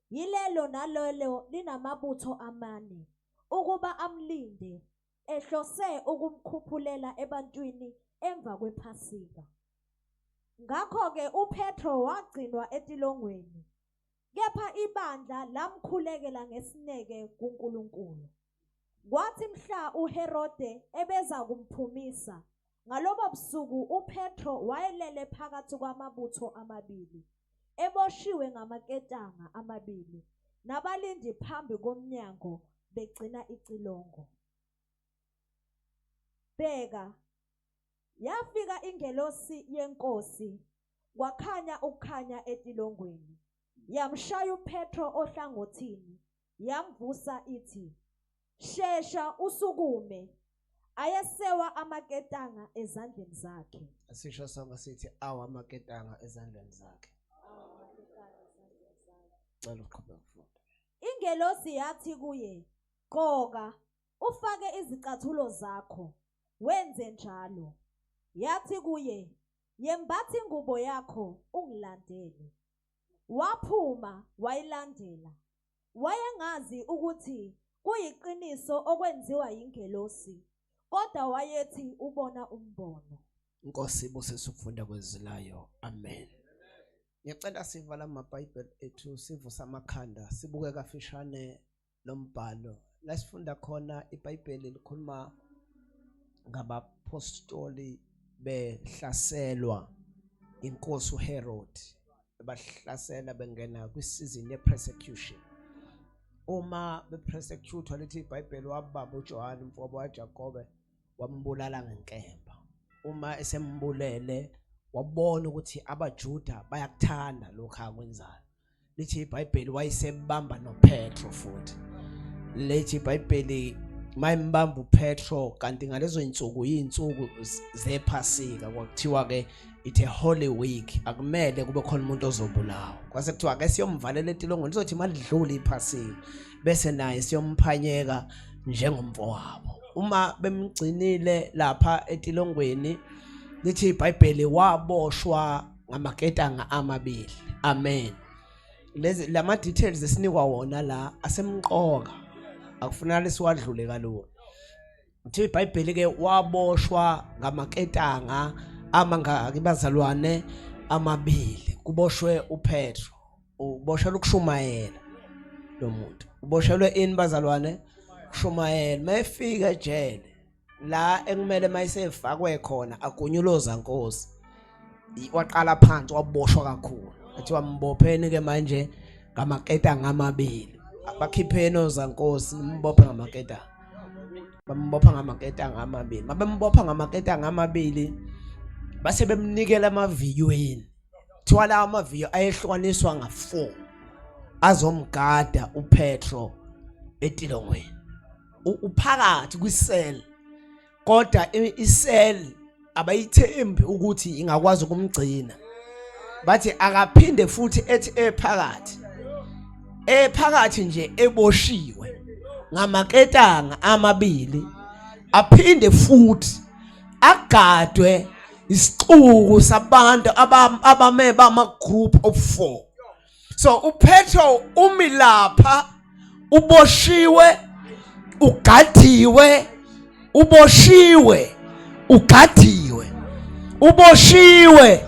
Yilelo nalelo linamabutho amane, ukuba amlinde, ehlose ukumkhuphulela ebantwini emva kwePhasika. Ngakho-ke uPetro wagcinwa etilongweni, kepha ibandla lamkhulekela ngesineke kuNkulunkulu. Kwathi mhla uHerode ebezakumphumisa, ngalobo busuku uPetro wayelele phakathi kwamabutho amabili, eboshiwe ngamaketanga amabili, nabalindi phambi komnyango begcina icilongo. Bheka, yafika ingelosi yeNkosi, kwakhanya ukukhanya etilongweni, yamshaya uPetro ohlangothini, yamvusa ithi, Shesha usukume. Ayesewa amaketanga ezandleni zakhe. Asisho sonke sithi awa amaketanga ezandleni zakhe. Cela uqhubeke ufunda. Ingelosi yathi kuye, Gqoka, ufake izicathulo zakho. Wenze njalo. Yathi kuye, Yembatha ingubo yakho ungilandele. Waphuma wayilandela. Wayengazi ukuthi kuyiqiniso okwenziwa yingelosi, kodwa wayethi ubona umbono. Inkosi ibusise ukufunda kwezwi layo. Amen. Ngiyacela sivala amaBhayibheli ethu sivuse amakhanda sibuke kafishane lo mbhalo. La sifunda khona iBhayibheli likhuluma ngabapostoli behlaselwa inkosi uHerod bahlasela bengena kwisizini ye-persecution. Uma bepersecute lithi iBhayibheli wababa uJohane umfowabo waJakobe wambulala ngenkemba. Uma esembulele wabona ukuthi abaJuda bayakuthanda lokho akwenzayo. Lithi iBhayibheli wayesebamba noPetro futhi. Lithi iBhayibheli mayimbamba uPetro kanti ngalezo insuku izinsuku zePhasika kwakuthiwa ke it's a holy week akumele kube khona umuntu ozobulawa. Kwase kuthiwa ke siyomvalela etilongweni lizothi malidlula iPhasika bese naye siyomphanyeka njengomfowabo. Uma bemgcinile lapha etilongweni lithi iBhayibheli waboshwa ngamaketanga amabili. Amen. Lezi lama details esinikwa wona la asemqoka akufunakali siwadlule kalula. Kuthiwa iBhayibheli ke waboshwa ngamaketanga amangaki bazalwane amabili kuboshwe uPetro uboshelwe ukushumayela lo muntu uboshelwe ini bazalwane kushumayela mayefika ejele la ekumele mayisefakwe khona agunyuloza nkosi waqala phansi waboshwa kakhulu athiwa mbopheni ke manje ngamaketanga amabili bakhipheni ozankosi nimbophe ngamaketanga bambopha ngamaketanga amabili mabembopha ngamaketanga amabili base bemnikela amaviyweni kuthiwa lawa amaviyo ayehlukaniswa nga-4 azomgada uPetro etilongweni uphakathi kwisel kodwa isel abayithembi ukuthi ingakwazi ukumgcina bathi akaphinde futhi ethi ephakathi ephakathi nje eboshiwe ngamaketanga amabili aphinde futhi agadwe isixuku sabantu abame bama group of 4. So uPetro umi lapha uboshiwe ugadiwe uboshiwe ugadiwe uboshiwe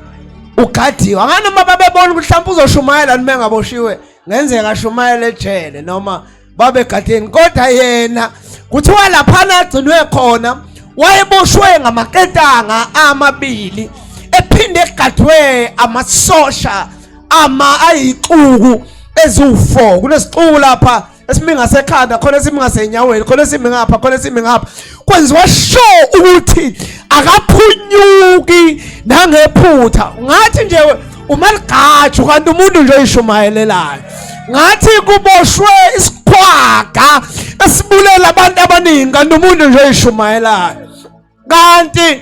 ugadiwe. Anganoma babebona ukuthi mhlawumbe uzoshumayela noma engaboshiwe ngenzeka ashumayele ejele noma babegadeni kodwa yena kuthiwa laphana agcinwe khona wayeboshwe ngamaketanga amabili ephinde egadwe amasosha ama ayixuku eziwu4 kunesixuku lapha esimi ngasekhanda khona esimi ngasenyaweni khona esimi ngapha khona esimi ngapha kwenziwa sure ukuthi akaphunyuki nangephutha ngathi nje umaligaju kanti umuntu nje oyishumayelelayo ngathi kuboshwe isikhwaga esibulela abantu abaningi kanti umuntu nje oyishumayelayo kanti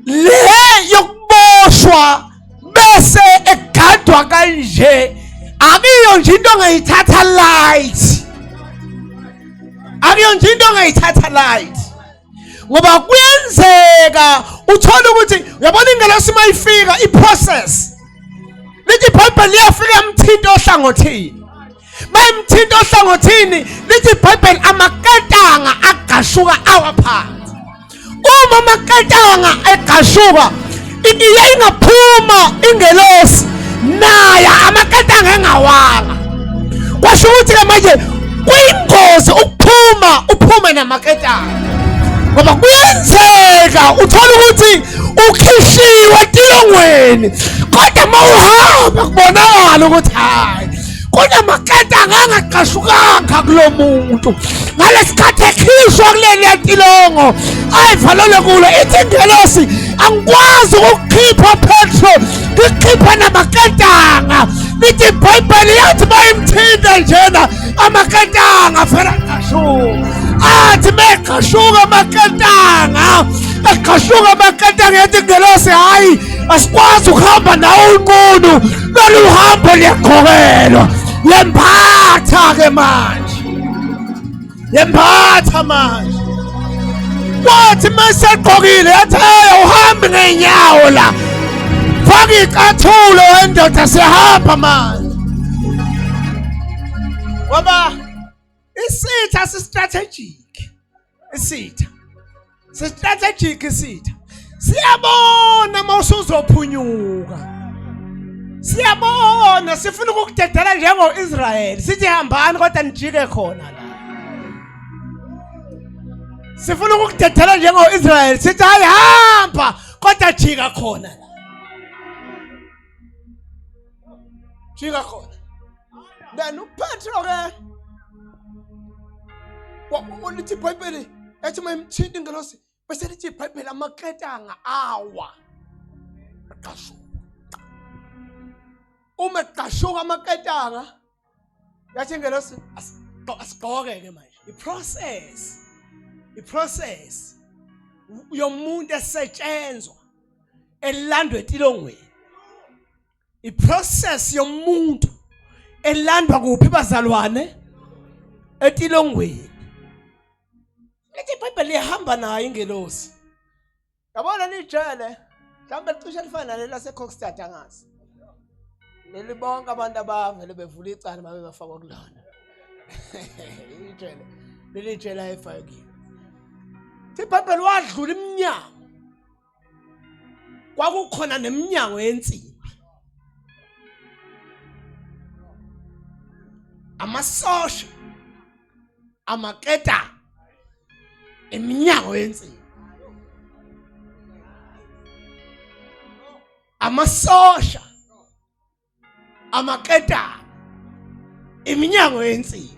le yokuboshwa bese egadwa kanje akuyo nje into ongayithatha light akuyo nje into ongayithatha light ngoba kuyenzeka uthole ukuthi uyabona ingelosi mayifika iprocess lithi iBhayibheli liyafika emthinto ohlangothini. Bayimthinta ohlangothini, lithi iBhayibheli amaketanga agashuka awa phansi. Uma amaketanga egashuka, iye ingaphuma ingelosi naye amaketanga engawanga. Kwasho ukuthi ke manje kuyingozi ukuphuma uphume namaketanga, ngoba kuyenzeka uthole ukuthi ukhishiwe etilongweni, kodwa uma uhamba kubonakala ukuthi hayi kunamaketanga angaqashukanga kulo muntu ngalesikhathi ekhishwa kuleli tilongo ayivalelwe kulo. Ithi ingelosi, angikwazi ukukhipha Petro, ngikhipha namaketanga. Lithi iBhayibheli yathi bayimthinta njena amaketanga vele aqashuka. Athi meqashuka amaketanga, eqashuka amaketanga, yathi ingelosi hhayi asikwazi ukuhamba nawe unqunu, lolu hambo liyagqokelwa. Yembatha-ke manje, yembatha manje. Wathi mesegqokile yathi hey, uhambi ngeenyawo la, faka icathulo endoda, siyahamba manje. Ngoba isitha si-strategic, isitha si-strategic, isitha siyabona uma usuzophunyuka, siyabona sifuna ukukudedela njengo-Israyeli, sithi hambani kodwa nijike khona la. Sifuna ukukudedela njengo-Israyeli, sithi hayi hamba kodwa jika khona la, jika khona. Then uPetro ke lithi iBhayibheli ethi uma imthinta ingelosi, bese lithi iBhayibheli amaketanga awa aqashuka. Uma eqashuka amaketanga, yathi ingelosi asigqoke ke manje. I-process, i-process yomuntu esetshenzwa elandwa etilongweni, iprocess yomuntu elandwa kuphi bazalwane? Etilongweni. Lithi iBhayibheli lihamba nayo ingelosi. Yabona lijele mhlawumbe licishe lifana naleli laseCokstad, angazi. Leli bonke abantu abavele bevula icala babe bafakwa kulona. Ijele leli jele ayefakiwe. IBhayibheli wadlula iminyango, kwakukhona neminyango yensimbi, amasosha amaketa iminyango yensimbi, amasosha amaketana iminyango yensimbi.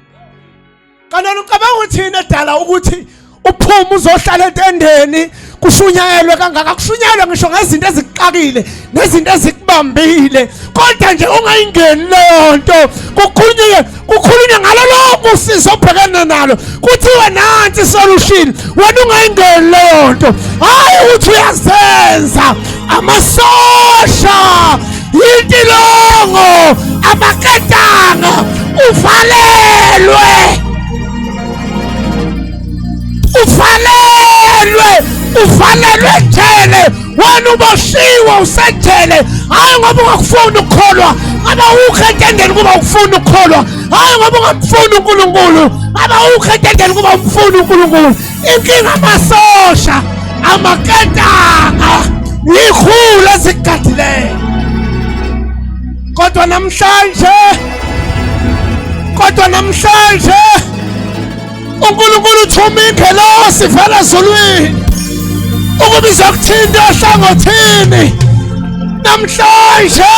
Kanti ucabanga uthini edala ukuthi uphume uzohlala etendeni kushunyayelwe kangaka, kushunyayelwe ngisho ngezinto ezikuxakile nezinto ezikubambile, kodwa nje ungayingeni leyo nto, kukhulunywe kukhulunywe ngalo lonke usizo obhekene nalo, kuthiwe nansi isolution, wena ungayingeni leyo nto. Hhayi ukuthi uyazenza, amasosha yintilongo, amaketanga, uvalelwe, uvalelwe, uvalelwe ejele wena, uboshiwe usejele. Hhayi ngoba ungakufuni ukukholwa, ngaba ukho etendeni kuba ukufuna ukukholwa. Hhayi ngoba ungamfuni uNkulunkulu, ngaba ukho etendeni kuba umfuni uNkulunkulu. Inkinga amasosha amaketanga yikhulu ezigadileyo. Kodwa namhlanje, kodwa namhlanje uNkulunkulu uthuma ingelosi ivela ezulwini ukuba izokuthinta ohlangothini. Namhlanje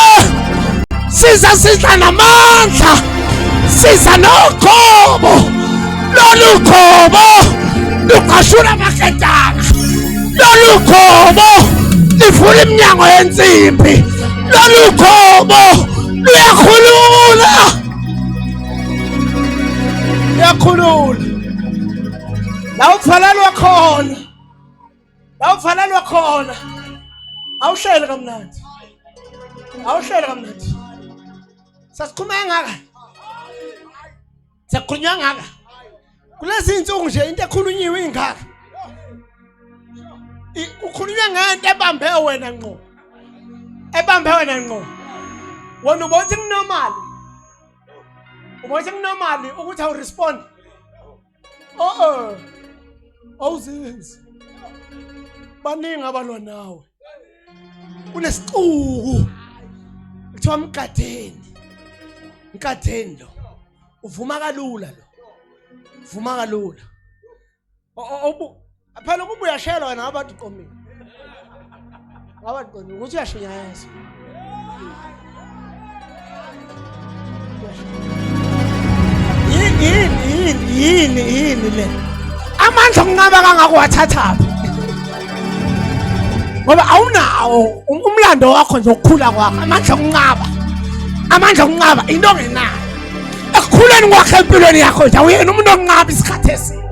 siza sidla namandla, siza nogobo, lolu gobo lugqashula amaketanga, lolu gobo livula iminyango yensimbi, lolu gobo luyakhulula, luyakhulula. La uvalelwa khona, la uvalelwa khona, awuhlele kamnandi, awuhlele kamnandi. Sasikhuluma kangaka, siyakhulunywa kangaka kulezi insuku nje, into ekhulunyiwe ingaka, kukhulunywa ngento ebambe wena ngqo, ebambe wena ngqo, wena ubona ukuthi kunormal. Ubona sekunormal ukuthi awu respond. Oh oh. Awuzenzi. Baningi abalwa nawe. Kunesixuku. Kuthiwa mgadeni. Mgadeni lo. Uvuma kalula lo. Vuma kalula. Obu phela ukuba uyashela wena ngabe uqomile. Ngabe uqomile ukuthi uyashunyayezwa. Yini yini yini yini le? Amandla okunqaba kangako wathathaphi? Ngoba awunawo umlando wakho nje ukukhula kwakho amandla okunqaba. Amandla okunqaba into ongenayo. Ekukhuleni kwakhe empilweni yakho nje awuyena umuntu onqaba isikhathi eside.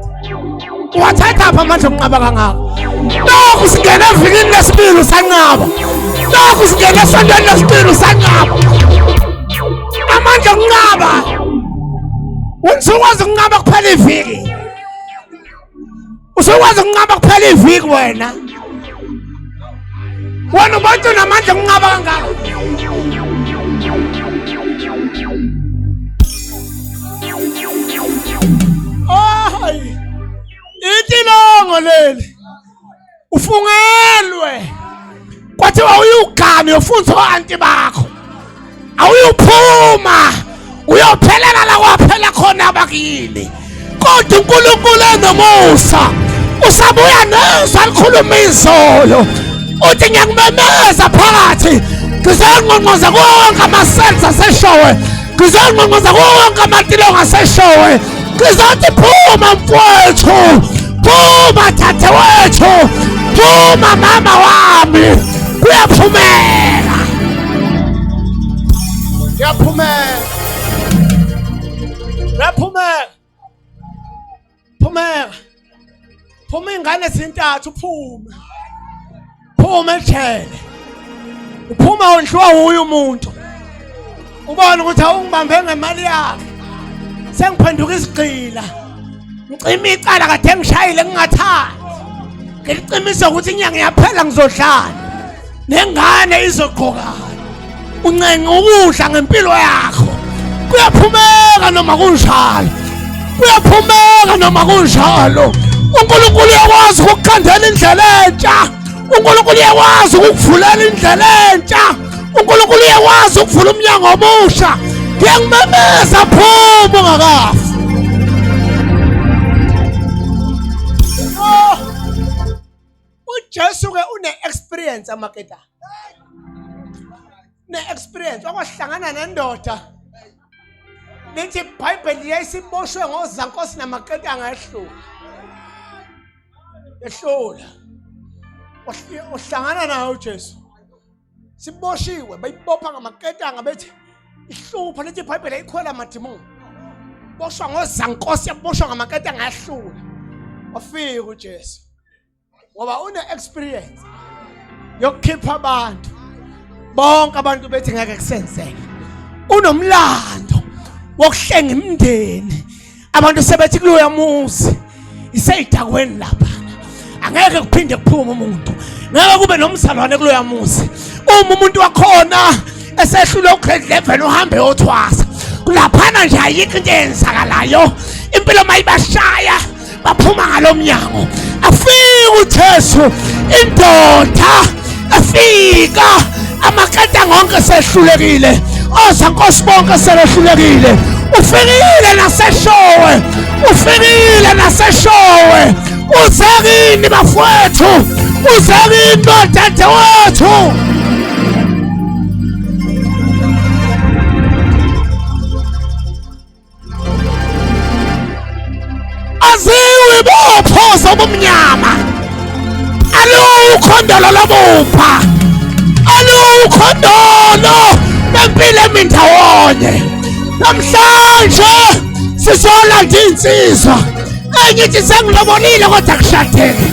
Wathatha pha amandla okunqaba kangaka. Lokhu singena evikini lesibili usanqaba. Lokhu singena esontweni lesibili usanqaba. Amandla okunqaba. Usukwazi ukunqaba kuphela iviki. Usukwazi ukunqaba kuphela iviki wena. Wena ubantu unamandla okunqaba kangaka. Hayi. Itilongo leli. Ufungelwe. Kwathiwa uyugane uyofunza o-anti bakho. Awuyuphuma. Uyophelela la kwaphela khona abakini. Kodwa uNkulunkulu enomusa usabuya nezwi alikhuluma izolo. Uthi ngiyakumemeza phakathi. Ngizongqongqoza konke ama-cells aseshowe. Ngizongqongqoza konke amatilongo aseshowe. Ngizothi phuma mfowethu. Phuma dadewethu. Phuma mama wami. Kuyaphumeka. Kuyaphumeka. Kuyaphumeka. Phumeka. Phuma ingane zintathu uphume. Phuma ejele. Uphuma wondliwa wuye umuntu. Ubona ukuthi awungibambe ngemali yakhe. Sengiphenduka isigqila. Ngicima icala kade ngishayile ngingathandi. Ngiliqimise ukuthi inyanga iyaphela ngizodlala. Nengane izogqokana. Uncenga ukudla ngempilo yakho. Kuyaphumeka noma kunjalo. Kuyaphumeka noma kunjalo. uNkulunkulu uyakwazi ukukukhandela indlela entsha. uNkulunkulu uyakwazi ukukuvulela indlela entsha. uNkulunkulu uyakwazi ukuvula umnyango omusha. Ngiyangimemeza phuma ungakafi. Oh. uJesu ke une experience amaketa. Ne experience wakwahlangana nendoda. Lithi iBhayibheli yayisiboshwe ngozankosi namaketanga ehlula. Ehlula. Uhlangana naye uJesu. Siboshiwe bayibopha ngamaketanga bethi ihlupha lithi iBhayibheli ayikhwela amadimoni. Boshwa ngozankosi yaboshwa ngamaketanga ehlula. Wafika uJesu. Ngoba une experience yokukhipha abantu. Bonke abantu bethi ngeke kusenzeke. Unomlando wokuhlenga imindeni. Abantu sebethi kuloya muzi iseyidakweni lapha. Angeke kuphinde kuphume umuntu. Ngeke kube nomzalwane kuloya muzi. Uma umuntu wakhona esehlule ugrade 11 uhambe yothwasa. Kulaphana nje ayikho into eyenzakalayo. Impilo mayibashaya baphuma ngalomnyango. Afika uJesu indoda afika amakata ngonke sehlulekile ozankosi bonke sebehlulekile ufikile naseshowe ufikile naseshowe uze kini bafowethu uze kini bodadewethu aziwe ibopho zobumnyama alukhondolo lobupha alukhondolo lempilo emindawonye namhlanje sizolanda insizwa enye ithi sengilobolile kodwa kushadeke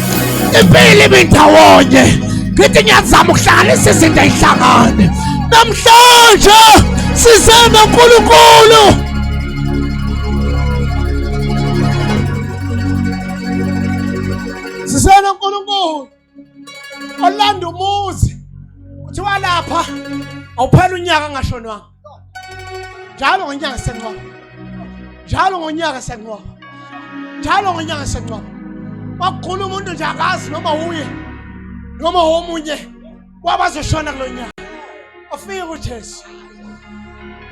impilo imindawonye ngithi ngiyazama ukuhlanganisa izinto ezihlangane namhlanje size noNkulunkulu size noNkulunkulu olanda umuzi kuthiwa lapha awuphela unyaka ngashonwanga njalo ngonyaka sencwaba Njalo ngonyaka siyangcwaba, njalo ngonyaka siyangcwaba. Wakhula umuntu nje akazi noma uye noma omunye wabazoshona kulo nyaka. Afike uJesu,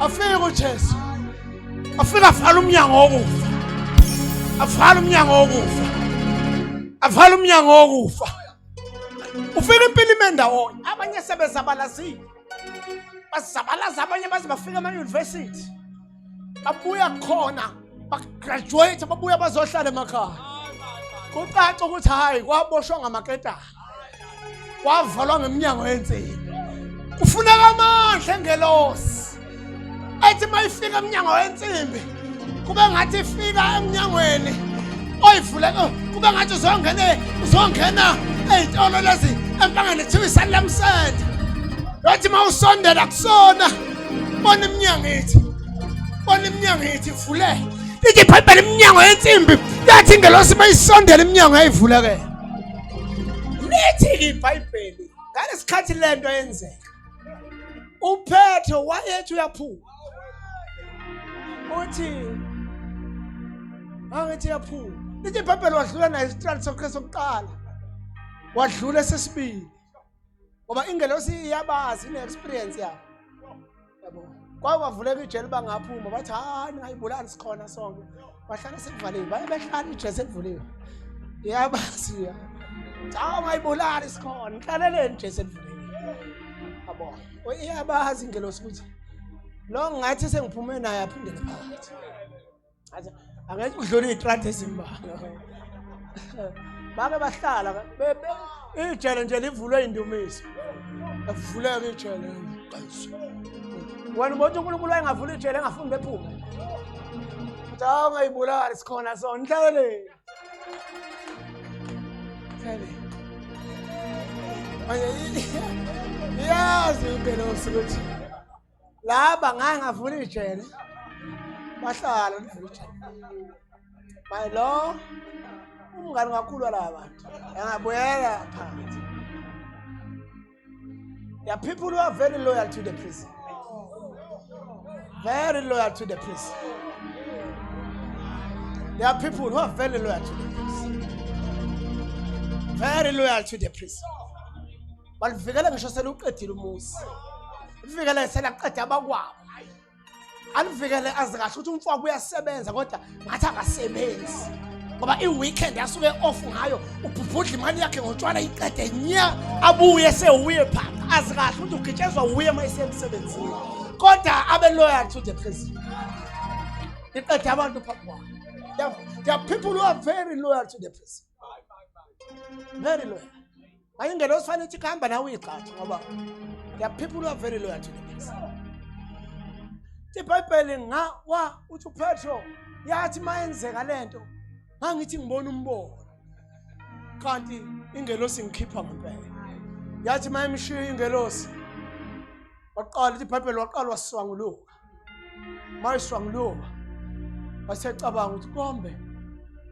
afike uJesu, afike avala umnyango wokufa, avala umnyango wokufa, avala umnyango wokufa. Ufika impilo ime ndawonye, abanye sebezabalazile, bazabalaza, abanye baze bafika ema-university, babuya khona bagraduate, babuya bazohlala emakhaya. Kucaca ukuthi hhayi, kwaboshwa ngamaketana, kwavalwa ngeminyango yensimbi. Kufuneka amandla engelosi ethi uma ifika emnyango wensimbi kube ngathi ifika emnyangweni oyivuleke, kube ngathi uzongena, uzongena ey'tolo lezi empangeni kuthiwa iSanlam Center, yathi uma usondela kusona bona iminyango ithi, bona iminyango ithi ivuleke. Lithi iBhayibheli iminyango yensimbi yathi ingelosi uma isondela iminyango yayivulekela. Lithi iBhayibheli ngalesikhathi lento yenzeka uPetro wayethi uyaphuma, uthi angithi uyaphuma. Lithi iBhayibheli wadlula naye isitrali sokhe sokuqala, wadlula esesibili, ngoba ingelosi iyabazi, ine-experience yabo, yabo. Kwake kwavuleka ijele bangaphuma, bathi hayi ningayibulali sikhona sonke. Bahlala sekuvaliwe, baye behlala ijele selivuliwe, iyabazi ya cha ungayibulali sikhona, nhlaleleni ijele selivuliwe, yabo. Iyabazi ingelosi ukuthi lo ngathi sengiphume naye aphindele phakathi. Athi angeke kudlule iy'tradi ezimbalwa. Bake bahlala ijele nje livulwe indumiso. Avuleke ijele. Wena ubona uNkulunkulu wayengavula ijele engafuni bephume. Uthi hawu ungayibulali sikhona sona. Nhlalele. Nhlalele. Manje iyazi ingelosi ukuthi laba ngake ngavula ijele bahlala livula ijele maye lo umngani kakhulu walaba bantu engabuyela phansi. There are people who are very loyal to the prison, very loyal to the prison. There are people who are very loyal to the prison, very loyal to the prison. Balivikele ngisho seluqedile umuzi, livikele selaqeda abakwabo, alivikele azi kahle ukuthi umfowabo uyasebenza kodwa ngathi akasebenzi ngoba i-weekend yasuke off ngayo, ubhubhudla imali yakhe ngotshwala iqede nya, abuye sewuye phapha, azi kahle ukuthi ugitshezwa wuye uma esemsebenzini, kodwa abe loyal to the president. Iqede abantu phambi kwabo. There are people who are very loyal to the president, very loyal. Ayingelosi fanele ithi kuhamba nawe uyigqatha, ngoba there are people who are very loyal to the president. IBhayibheli nga wa uthi uPetro yathi mayenzeka lento ngangithi ngibona umbono kanti ingelosi ngikhipha ngempela. Yathi mayimshiya ingelosi waqala, ithi iBhayibheli waqala waswanguluka. Mayiswanguluka wasecabanga ukuthi kombe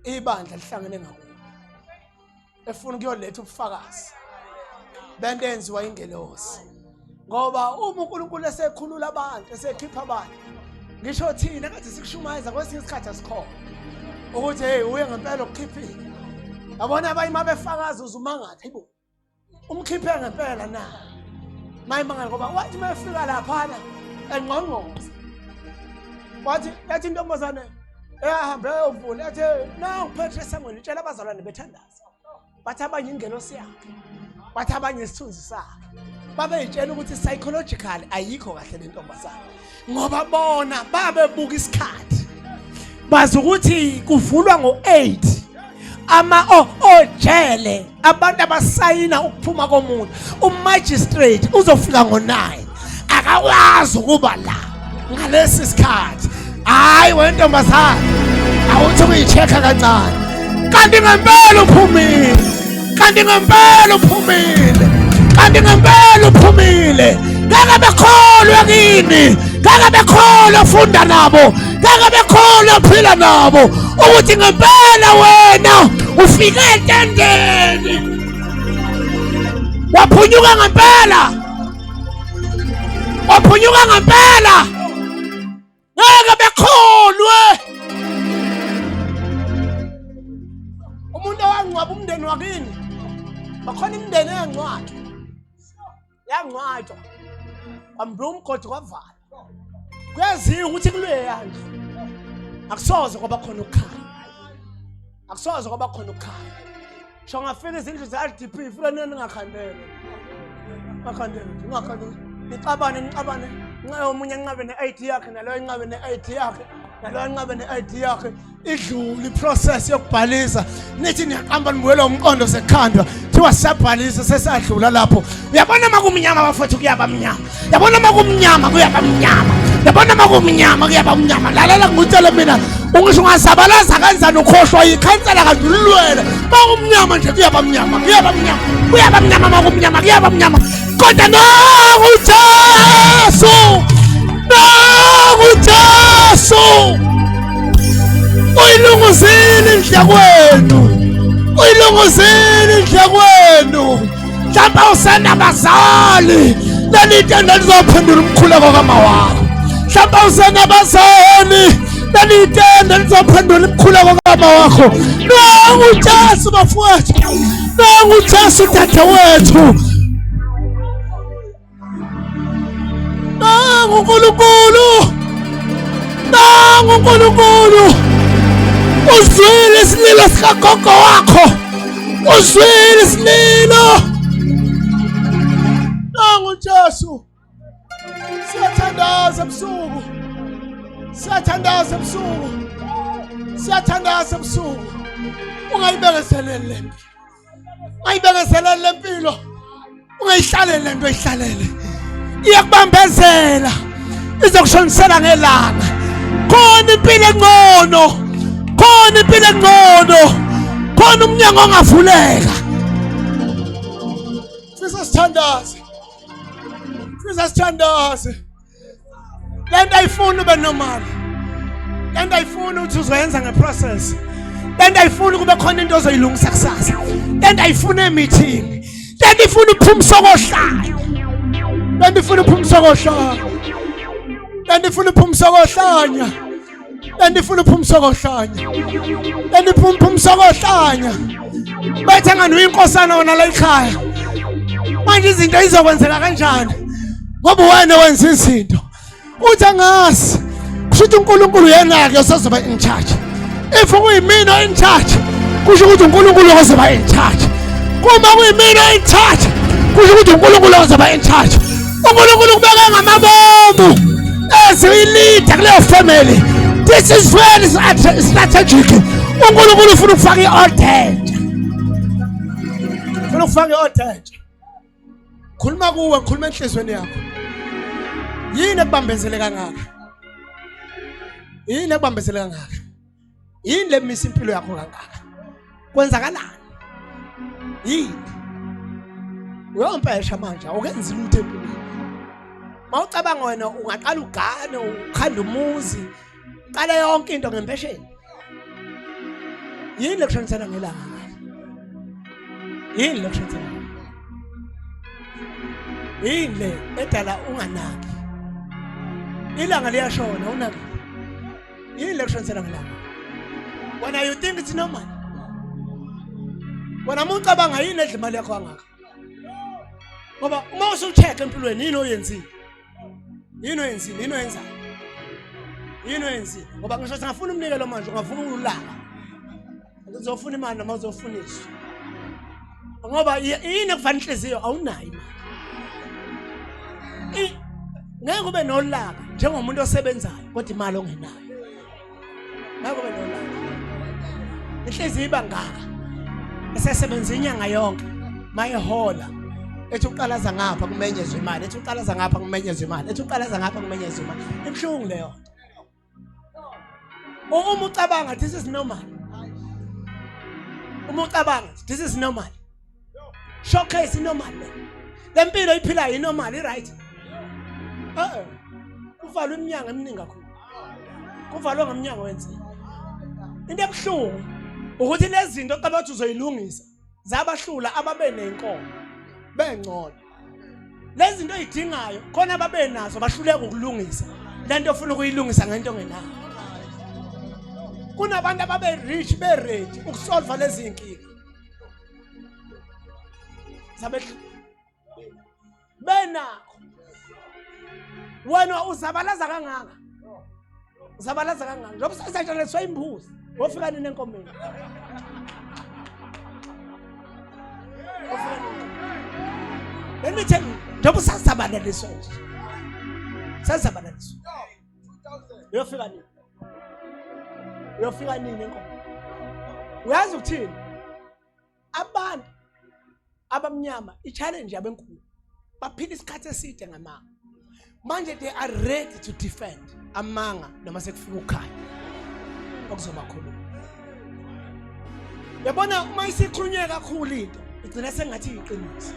ibandla lihlangene ngakubo, efuna ukuyoletha ubufakazi bento enziwa ingelosi, ngoba uma uNkulunkulu esekhulula abantu, esekhipha abantu, ngisho thina kathi sikushumayeza kwesinye isikhathi asikhona ukuthi hey uye ngempela ukukhiphile. Yabona abanye uma befakaza uzumangala, hayibo, umkhiphe ngempela na? Mayimangala ngoba wathi uma efika laphana engqongqoza, wathi yathi intombazane eyahambe eyovula yathi nangu Petro esangweni, itshela abazalwane bethandaza. Bathi abanye ingelosi yakhe, bathi abanye isithunzi sakhe. Babeyitshela ukuthi psychologically ayikho kahle le ntombazane, ngoba bona babebuka isikhathi bazi ukuthi kuvulwa ngo-8 ama ojele abantu abasayina ukuphuma komuntu, umagistrate uzofika ngo-9, akakwazi ukuba la ngalesi sikhathi. Hayi wena ntombazane, awuthi ukuyi-check-a kancane, kanti ngempela uphumile, kanti ngempela uphumile, kanti ngempela uphumile. Ngeke bekholwe kini, ngeke bekholwe funda nabo, ngeke bekholwe phila nabo ukuthi ngempela wena ufike etendeni waphunyuka ngempela, waphunyuka ngempela. Ngeke bekholwe. Wakini bakhona imindeni eyangcwatshwa, yangcwatshwa kwambiwa umgodi kwavalwa. Kuyaziwa ukuthi kuleya ndlu akusoze kwaba khona ukukhanya, akusoze kwaba khona ukukhanya. Sho ngafika izindlu ze-RDP fika nini ningakhandele, ngakhandele nje ngakhandele, nixabane nixabane, omunye enqabe ne-ID yakhe naloyo enqabe ne-ID yakhe naloyo enqabe ne-ID yakhe, idlule iprocess yokubhalisa, nithi niyaqamba nibuyelwa umqondo sekhandwa, kuthiwa siyabhalisa sesadlula lapho. Uyabona uma kumnyama bafowethu kuyaba mnyama, yabona uma kumnyama kuyaba mnyama, yabona uma kumnyama kuyaba mnyama. Lalela ngikutshele mina, ungisho ungazabalaza kanjani ukhohlwa yikhansela kanti ulwele. Uma kumnyama nje kuyaba mnyama, kuyaba mnyama, kuyaba mnyama, uma kumnyama kuyaba mnyama. Kodwa nangu Jesu, nangu Jesu uyilunguzile indlu yakwenu, uyilunguzile indlu yakwenu. Mhlawumbe awusenabazali, leli tende lizophendula umkhuleko kama wakho. Mhlawumbe awusenabazali, leli tende lizophendula umkhuleko kama wakho. Nangu Jesu bafowethu, nangu Jesu dadewethu, nangu uNkulunkulu, nangu uNkulunkulu. Uzwile isililo sikagogo wakho, uzwile isililo. Nangu Jesu. Siyathandaza ebusuku, siyathandaza ebusuku, siyathandaza ebusuku. Ungayibekezeleli le mpilo, ungayibekezeleli le mpilo, ungayihlaleli le nto oyihlalele, iyakubambezela, izokushonisela ngelanga. Khona impilo engcono, khona impilo engcono, khona umnyango ongavuleka. Fisa sithandaze, fisa sithandaze. Le nto ayifuni ube normal, le nto ayifuni ukuthi uzoyenza ngeprocess, le nto ayifuni kube khona into ozoyilungisa kusasa, le nto ayifuni emithini, le nto ifuna uphumisa okohlanya, le nto ifuna uphumisa okohlanya, le nto ifuna uphumisa okohlanya, le nto ifuna uphumisa okohlanya, le nto ifuna uphumisa okohlanya. Bethe ngani uyinkosana wona la ekhaya, manje izinto izokwenzeka kanjani ngoba wena wenza izinto uthi angazi? Kusho ukuthi uNkulunkulu yena-ke osezoba in charge. If kuyimina in charge, kusho ukuthi uNkulunkulu ozoba in charge. Kuma kuyimina in charge, kusho ukuthi uNkulunkulu ozoba in charge. uNkulunkulu kubeka ngamabomu as i-leader kuleyo family. This is very strategic. uNkulunkulu ufuna ukufaka i-order entsha, ufuna ukufaka i-order entsha. Khuluma kuwe, ngikhuluma enhlizweni yakho. Yini ekubambezele kangaka? Yini ekubambezele kangaka? Yini lemisa impilo yakho kangaka? Kwenzakalani? Yini? Uyompesha manje, awukenzi lutho empilweni. Mawucabanga wena ungaqala ugane, ukhanda umuzi, uqale yonke into ngempesheni. Yini lekushonisana ngelanga? Yini lekushonisana? Yini le edala unganaki? Ilanga liyashona unaki. Yini lekushonisana ngelanga? Wena you think it's normal? Wena uma ucabanga yini edla imali yakho kangaka? Ngoba uma usucheck empilweni yini oyenzile? Yini oyenzile? Yini oyenzayo? Yini oyenzile? Ngoba ngisho singafuna umnikelo manje ungavuka ulaka. Uzofuna imali noma uzofuniswa. Ngoba yini ekufana inhliziyo awunayo imali. Ngeke ube nolaka njengomuntu osebenzayo kodwa imali ongenayo. Ngeke ube nolaka. Inhliziyo iba ngaka. Esesebenza inyanga yonke mayehola ethi uqalaza ngapha kumenyezwe imali, ethi uqalaza ngapha kumenyezwe imali, ethi uqalaza ngapha kumenyezwe imali. Ibuhlungu leyo nto. Uma ucabanga this is normal. Uma ucabanga this is normal. Showcase normal le. Le mpilo iphilayo inormal, i-right. Eh. Kuvalwe iminyango eminingi kakhulu. Kuvalwe ngomnyango wenzeni. Into ebuhlungu ukuthi lezi zinto ocabanga ukuthi uzoyilungisa zabahlula ababe nenkomo bengcono. Lezi zinto oyidingayo khona ababenazo bahluleka ukulungisa lento ofuna ukuyilungisa ngento ongenayo. Kunabantu ababe rich be ready ukusolve lezi zinkinga. Zabehlu benakho. Wena uzabalaza kangaka. Uzabalaza kangaka. Njengoba usasatshalaliswa imbuzi, wofika nini enkomeni? Wofika nini? Let me tell you, njengoba usasabalaliswa nje. Sasabalaliswa. Uyofika nini? Uyofika nini enkomeni? Uyazi ukuthini? Abantu abamnyama i-challenge yabo enkulu baphila isikhathi eside ngamanga. Manje they are ready to defend amanga noma sekufika ukhaya okuzobakhuluma. Yabona uma isikhulunywe kakhulu into igcina sengathi iyiqiniso.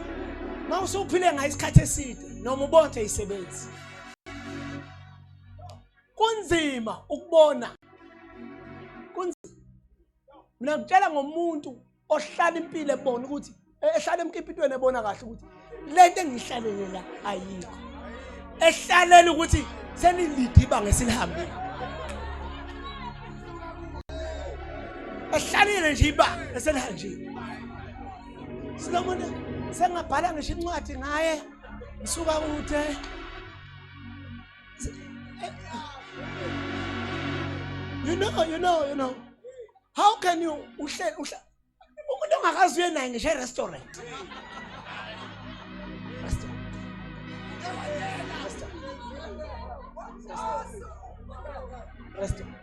Uma usuphile ngayo isikhathi eside noma ubona isebenzi. Kunzima ukubona. Kunzima. Mina ngitshela ngomuntu ohlala impilo ebona ukuthi ehlala emkipitweni ebona kahle ukuthi lento engihlalele la ayikho. Ehlalela ukuthi senilide ibanga esilihambile. Ehlalile nje ibanga eselihanjile. Silomuntu sengabhala ngisho incwadi ngaye ngisuka kude You know, you know, you know. How can you uhlele uhle umuntu ongakazi uye naye ngisho e-restaurant. Restaurant. Restaurant.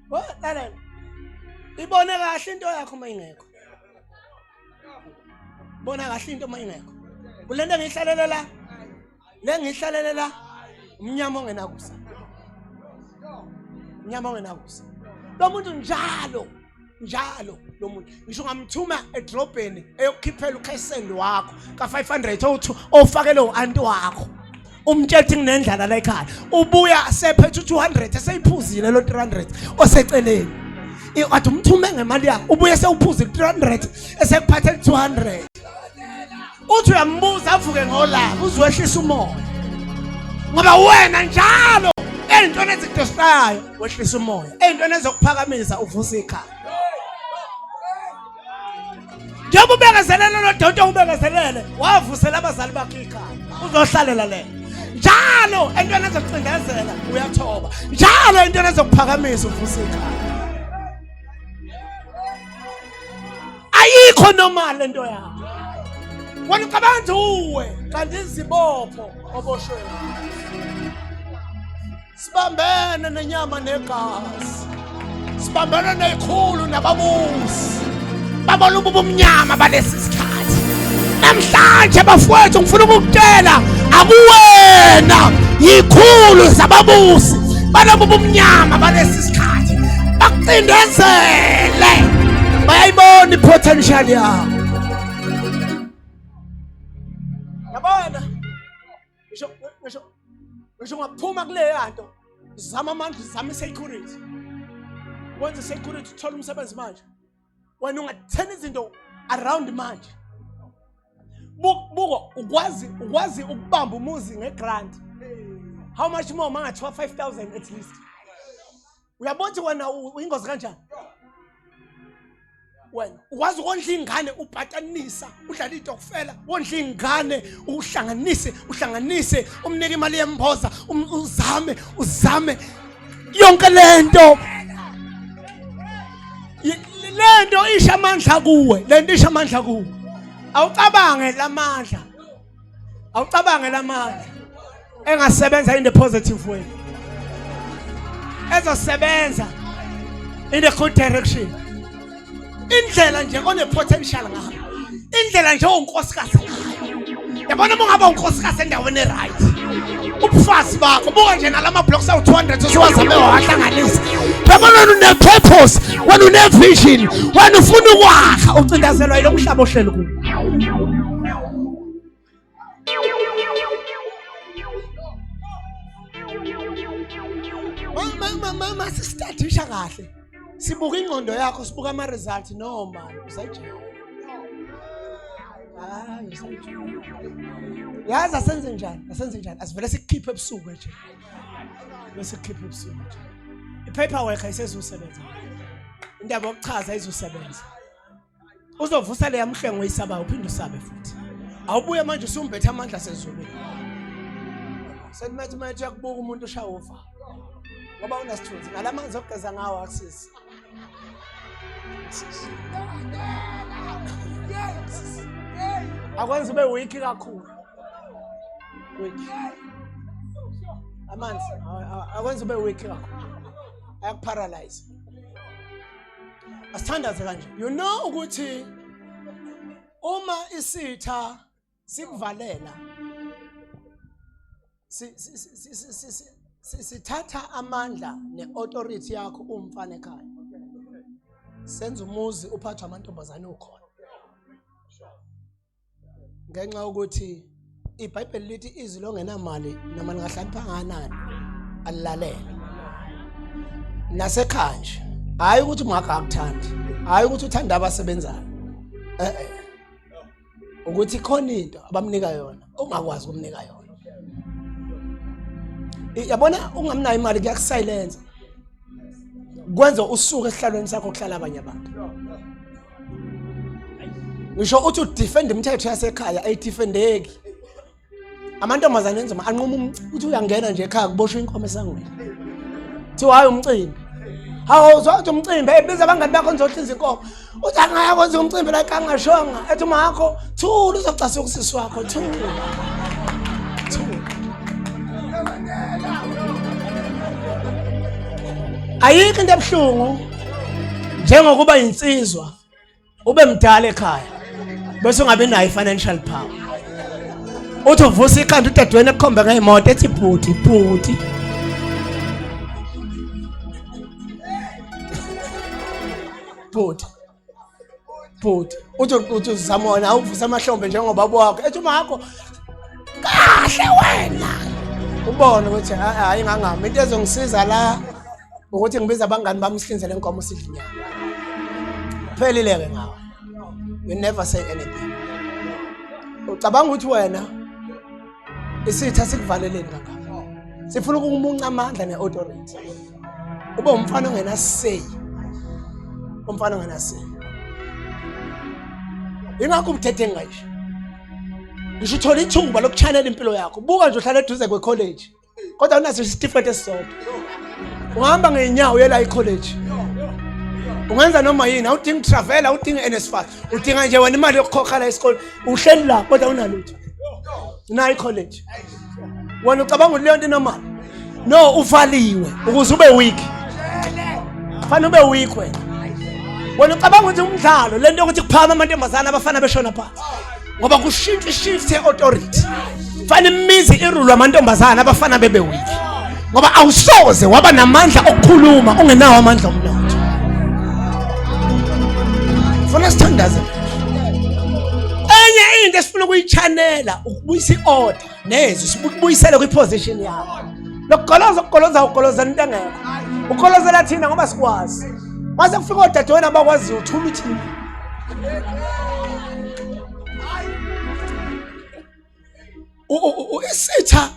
What? Lalela. Ibone kahle into yakho uma ingekho. Bona kahle into uma ingekho. Kulento engihlalele la. Le ngihlalele la umnyama ongenakusa. Umnyama ongenakusa. Lo muntu njalo njalo lo muntu ngisho ungamthuma edrobheni eyokukhiphela ukhesende wakho ka-500 owuthi owufakele u-anti wakho umtshela ukuthi nginendlala la ekhaya ubuya sephethe u-200 eseyiphuzile lo 300 oseceleni kade umthume ngemali yakho ubuye sewuphuzile 300 esekuphathela 200 uthi uyambuza avuke ngolaka uzowehlisa umoya ngoba wena njalo ey'ntweni ezikudosayo wehlisa umoya ey'ntweni ezokuphakamisa uvusa ikhaya njengoba ubekezelele lo donto ubekezelele wavusela abazali bakhe ikhaya uzohlalela le njalo entweni ezokucindezela uyathoba njalo entweni ezokuphakamisa uvusa ikhaya ayikho normal lento yakho wena ucabanga nje uwe kanti izibopho oboshwe sibambene nenyama negazi sibambene nezikhulu nababusi babona ubumnyama balesi sikhathi namhlanje bafowethu ngifuna ukukutshela akuwena yikhulu zababusi balobu bumnyama balesi sikhathi bakucindezele bayayibona i-potential yakho yabona ngisho ngisho ngisho ungaphuma kuleya nto zama amandla zama i-security wenze i-security uthole umsebenzi manje wena ungathena izinto around manje buko ukwazi ukwazi ukubamba umuzi ngegrant how much more mangathiwa 5000 at least uyabona ukuthi wena uyingozi kanjani wena ukwazi ukondla ingane ubhatanisa udlala itokufela wondla ingane uhlanganise uhlanganise umnike imali yemboza um, uzame uzame yonke lento lento isha amandla kuwe lento isha amandla kuwe awucabange lamandla awucabange lamandla engasebenza in the positive way ezosebenza in the good direction indlela nje one potential ngayo indlela nje unkosikazi ngayo yabona uma ungaba unkosikazi endaweni eright ubufazi bakho buka nje nalama blocks awu 200 usuwazame wahlanganisa yabona wena une purpose wena une vision wena ufuna ukwakha ucindazelwa yilo mhlaba ohleli kuwo Mama sisitadisha kahle sibuka ingqondo yakho sibuka ama results no man usejele hayi usejele yazi asenze njani asenze njani asivele sikukhiphe ebusuku nje bese kukhiphe ebusuku nje i-paperwork ayisezusebenza indaba yokuchaza izosebenza. Uzovusa leya mhlengo oyisabayo uphinde usabe futhi. Awubuye manje usumbethe amandla asezulwini. Sekumethi methi uyakubuka umuntu ushaya uvalo. Ngoba unasithunzi ngalamanzi okugeza ngawo akusizi. Akwenza ube weak kakhulu. Weak. Amanzi akwenza ube weak kakhulu. Ayakuparalyze. Asithandaze kanje. You know ukuthi uma isitha sikuvalela sithatha amandla ne-authority yakho umfana ekhaya senza umuzi uphathwa amantombazane ukhona ngenxa yokuthi iBhayibheli lithi izwi longenamali noma lingahlakanipha kangakanani alilalele nasekhaya nje hayi ukuthi umngakho akuthandi hayi ukuthi uthanda abasebenzayo eh eh ukuthi khona into abamnika yona ongakwazi ukumnika yona yabona ungamnayo imali kuyakusilenza kwenza usuke esihlalweni sakho kuhlala abanye abantu ngisho uthi udefend imithetho yasekhaya ayidefendeki amantombazane enzima anquma uthi uyangena nje ekhaya kuboshwa inkomo esangweni kuthiwa hayi umcimbi hawu uzothi umcimbi ebiza abangani bakho nizohlinza inkomo uthi angaya kwenza umcimbi la kangashonga ethi umakho thula uzocasuka usisi wakho thula thula ayikho into ebuhlungu njengokuba insizwa ube mdala ekhaya bese ungabi nayo i-financial power uthi uvusa ikhanda udadewenu ekukhombe ngeyimoto ethi bhuti bhuti bhuti bhuti uthi uthi uzama wona uvusa amahlombe njengobaba wakho ethi umakho kahle wena ubone ukuthi hayi ngangami into ezongisiza la ukuthi ngibiza abangani bami sihlinzele inkomo sidle inyama phelile-ke ngawe you never say anything ucabanga ukuthi wena isitha sikuvaleleni kangaka sifuna ukumunca amandla ne-authority ube umfana ongenaseyi umfana ongenaseyi ingakho ubuthethe ngisho ngisho uthola ithuba lokuchanela impilo yakho buka nje uhlala eduze kwekholeji kodwa unaso isitifiketi esisodwa ungahamba ngey'nyawo uye la ikholeji ungenza noma yini awudingi travel awudingi NSFAS udinga nje wena imali yokukhokha la isikole uhleli la kodwa unalutho nayo ikholeji wena ucabanga ukuthi leyo nto inormal no uvaliwe ukuze ube weak fanele ube weak wena wena ucabanga ukuthi umdlalo lento yokuthi kuphakama amantombazane abafana beshona phansi ngoba kushintsha ishift ye-authority fanele imizi irulwe amantombazane abafana bebe weak ngoba awusoze waba namandla okukhuluma ungenawo amandla omnotho funa sithandaze enye into esifuna ukuyichanela ukubuyisa i-order nezwi sibuyisele kwiposition yakho lokugoloza ukugoloza ugoloza into engekho ugolozela thina ngoba sikwazi mase kufika odadewenu abakwaziyo uthula uthini isitha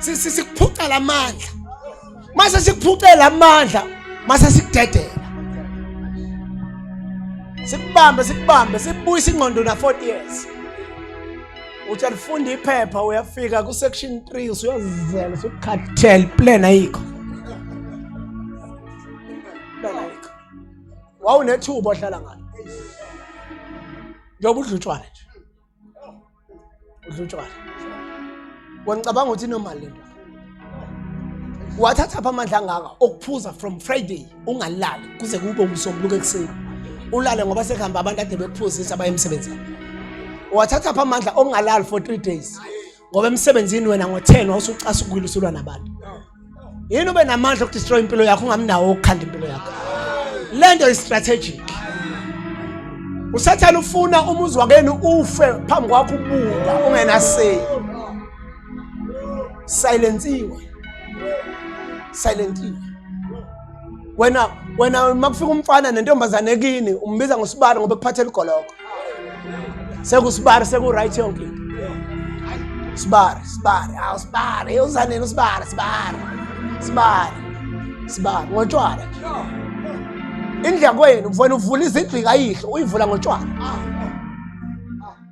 sikuphuca lamandla mase sikuphuce lamandla mase sikudedela sikubambe sikubambe sibuyise ingqondo na 40 years uthi alifunda iphepha uyafika ku section 3 usuyazizela usukhathel plan ayikho plan ayikho wawunethuba ohlala ngalo njengoba udla utshwala nje udla utshwala wena ngicabanga ukuthi inormal lento wathatha pha amandla angaka okuphuza from Friday ungalali kuze kube umsombuluko ekuseni ulale ngoba sekuhamba abantu ade bekuphuzisa baye emsebenzini wathatha pha amandla ongalali for 3 days ngoba emsebenzini wena ngo-10 wawusucasukile usulwa nabantu yini ube namandla okudestroy impilo yakho ungamnawo ukukhanda impilo yakho le nto i-strategic usathane ufuna umuzi wakenu ufe phambi kwakho ubuka ungenaseyi silensiwe silentiwe wena wena makufika umfana nentombazane kini umbiza ngosibari ngoba ekuphathela ugoloko sekusibari seku-right yonke into sibari sibari awu sibari uzanini usibari sibari sibari sibari ngotshwala nje Indlu yakwenu mfowenu uvula izindlu kayihlo uyivula ngotshwala.